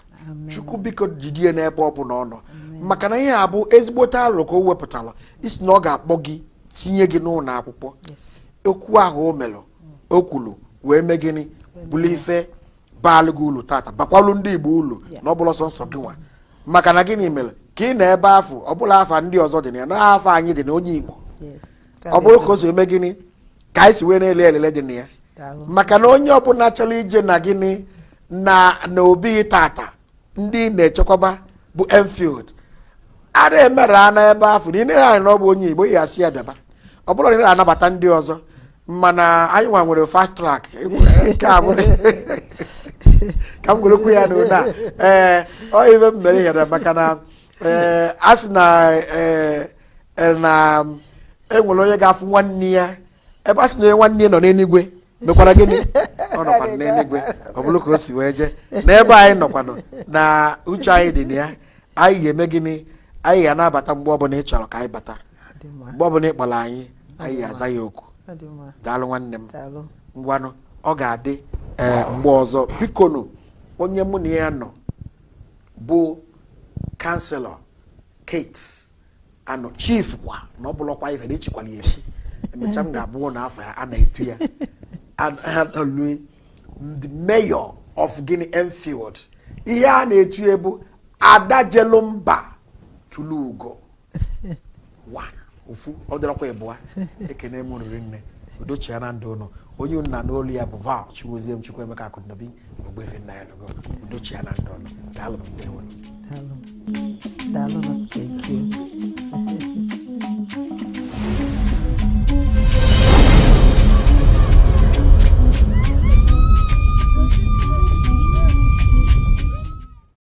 Chukwu biko jidie n'ebe ọ bụla ọ nọ, maka na ihe a bụ ezigbote alụ ka o wepụtara isi na ọ ga-akpọ gị tinye gị n'ụlọ akwụkwọ. Okwu ahụ o melụ, o kwuru wee mee gịnị, bụrụ ife baalụ gị ulu tata, bakwalụ ndị Igbo ulu, na ọ bụla sọnsọ gị nwa, maka na gịnị mere ka ị nọ ebe afọ ọ bụla afa ndị ọzọ dị na ya, na afọ anyị dị na onye Igbo. Ọ bụrụ ka o si eme gịnị ka anyị si wee na-ele elele dị na ya, maka na onye ọbụla chọrọ ije na gịnị na na obi tata ndị na-echekwaba bụ Enfield a na-emere ana ebe afọ na ị anyị na ọ bụ onye Igbo ya asị ya bịaba. Ọ bụrụ na ị na-anabata ndị ọzọ, mana anyị nwa nwere fast track nke a bụrụ ka m were kwu ya n'ụdị a. Ee, ọ ibe m mere ihere, maka na ee, a sị na ee na enwere onye ga-afụ nwanne ya ebe a sị na onye nwanne ya nọ n'eluigwe mekwara gịnị. Ọ nọkwa n'eluigwe. Ọ bụrụ ka o si wee jee n'ebe anyị nọkwanụ na uche anyị dị na ya, anyị ga-eme gịnị? Anyị ga-anabata mgbe ọbụla ị chọrọ ka anyị bata. Ọ dị mma. Mgbe ọbụla ị kpọrọ anyị, anyị ga-aza ya oku. Ọ dị mma. Daalụ, nwanne m. Daalụ. Ngwanụ, ọ ga-adị ee mgbe ọzọ. Bikonu, onye mụ na ya nọ bụ Councillor Kate Anọ, chief kwa na ọ bụlọkwa ife na echikwala ya echi, emechaa m ga-abụ na afọ ya a na-etu ya Anọlue, the mayor of Guinea Enfield. Ihe a na-etu ya bụ Ada Jelumba Tulugo one ofu, ọ dịrọkwa ịbụa. Ekene m riri nne, udochia na ndụ ụnụ. Onye unu na n'olu ya bụ Val Chiwozie m, Chukwuemeka Akụnabi, Ogbuefi nna ya logo. Udochia na ndụ ụnụ. Daalụ m, ndewo. Daalụ.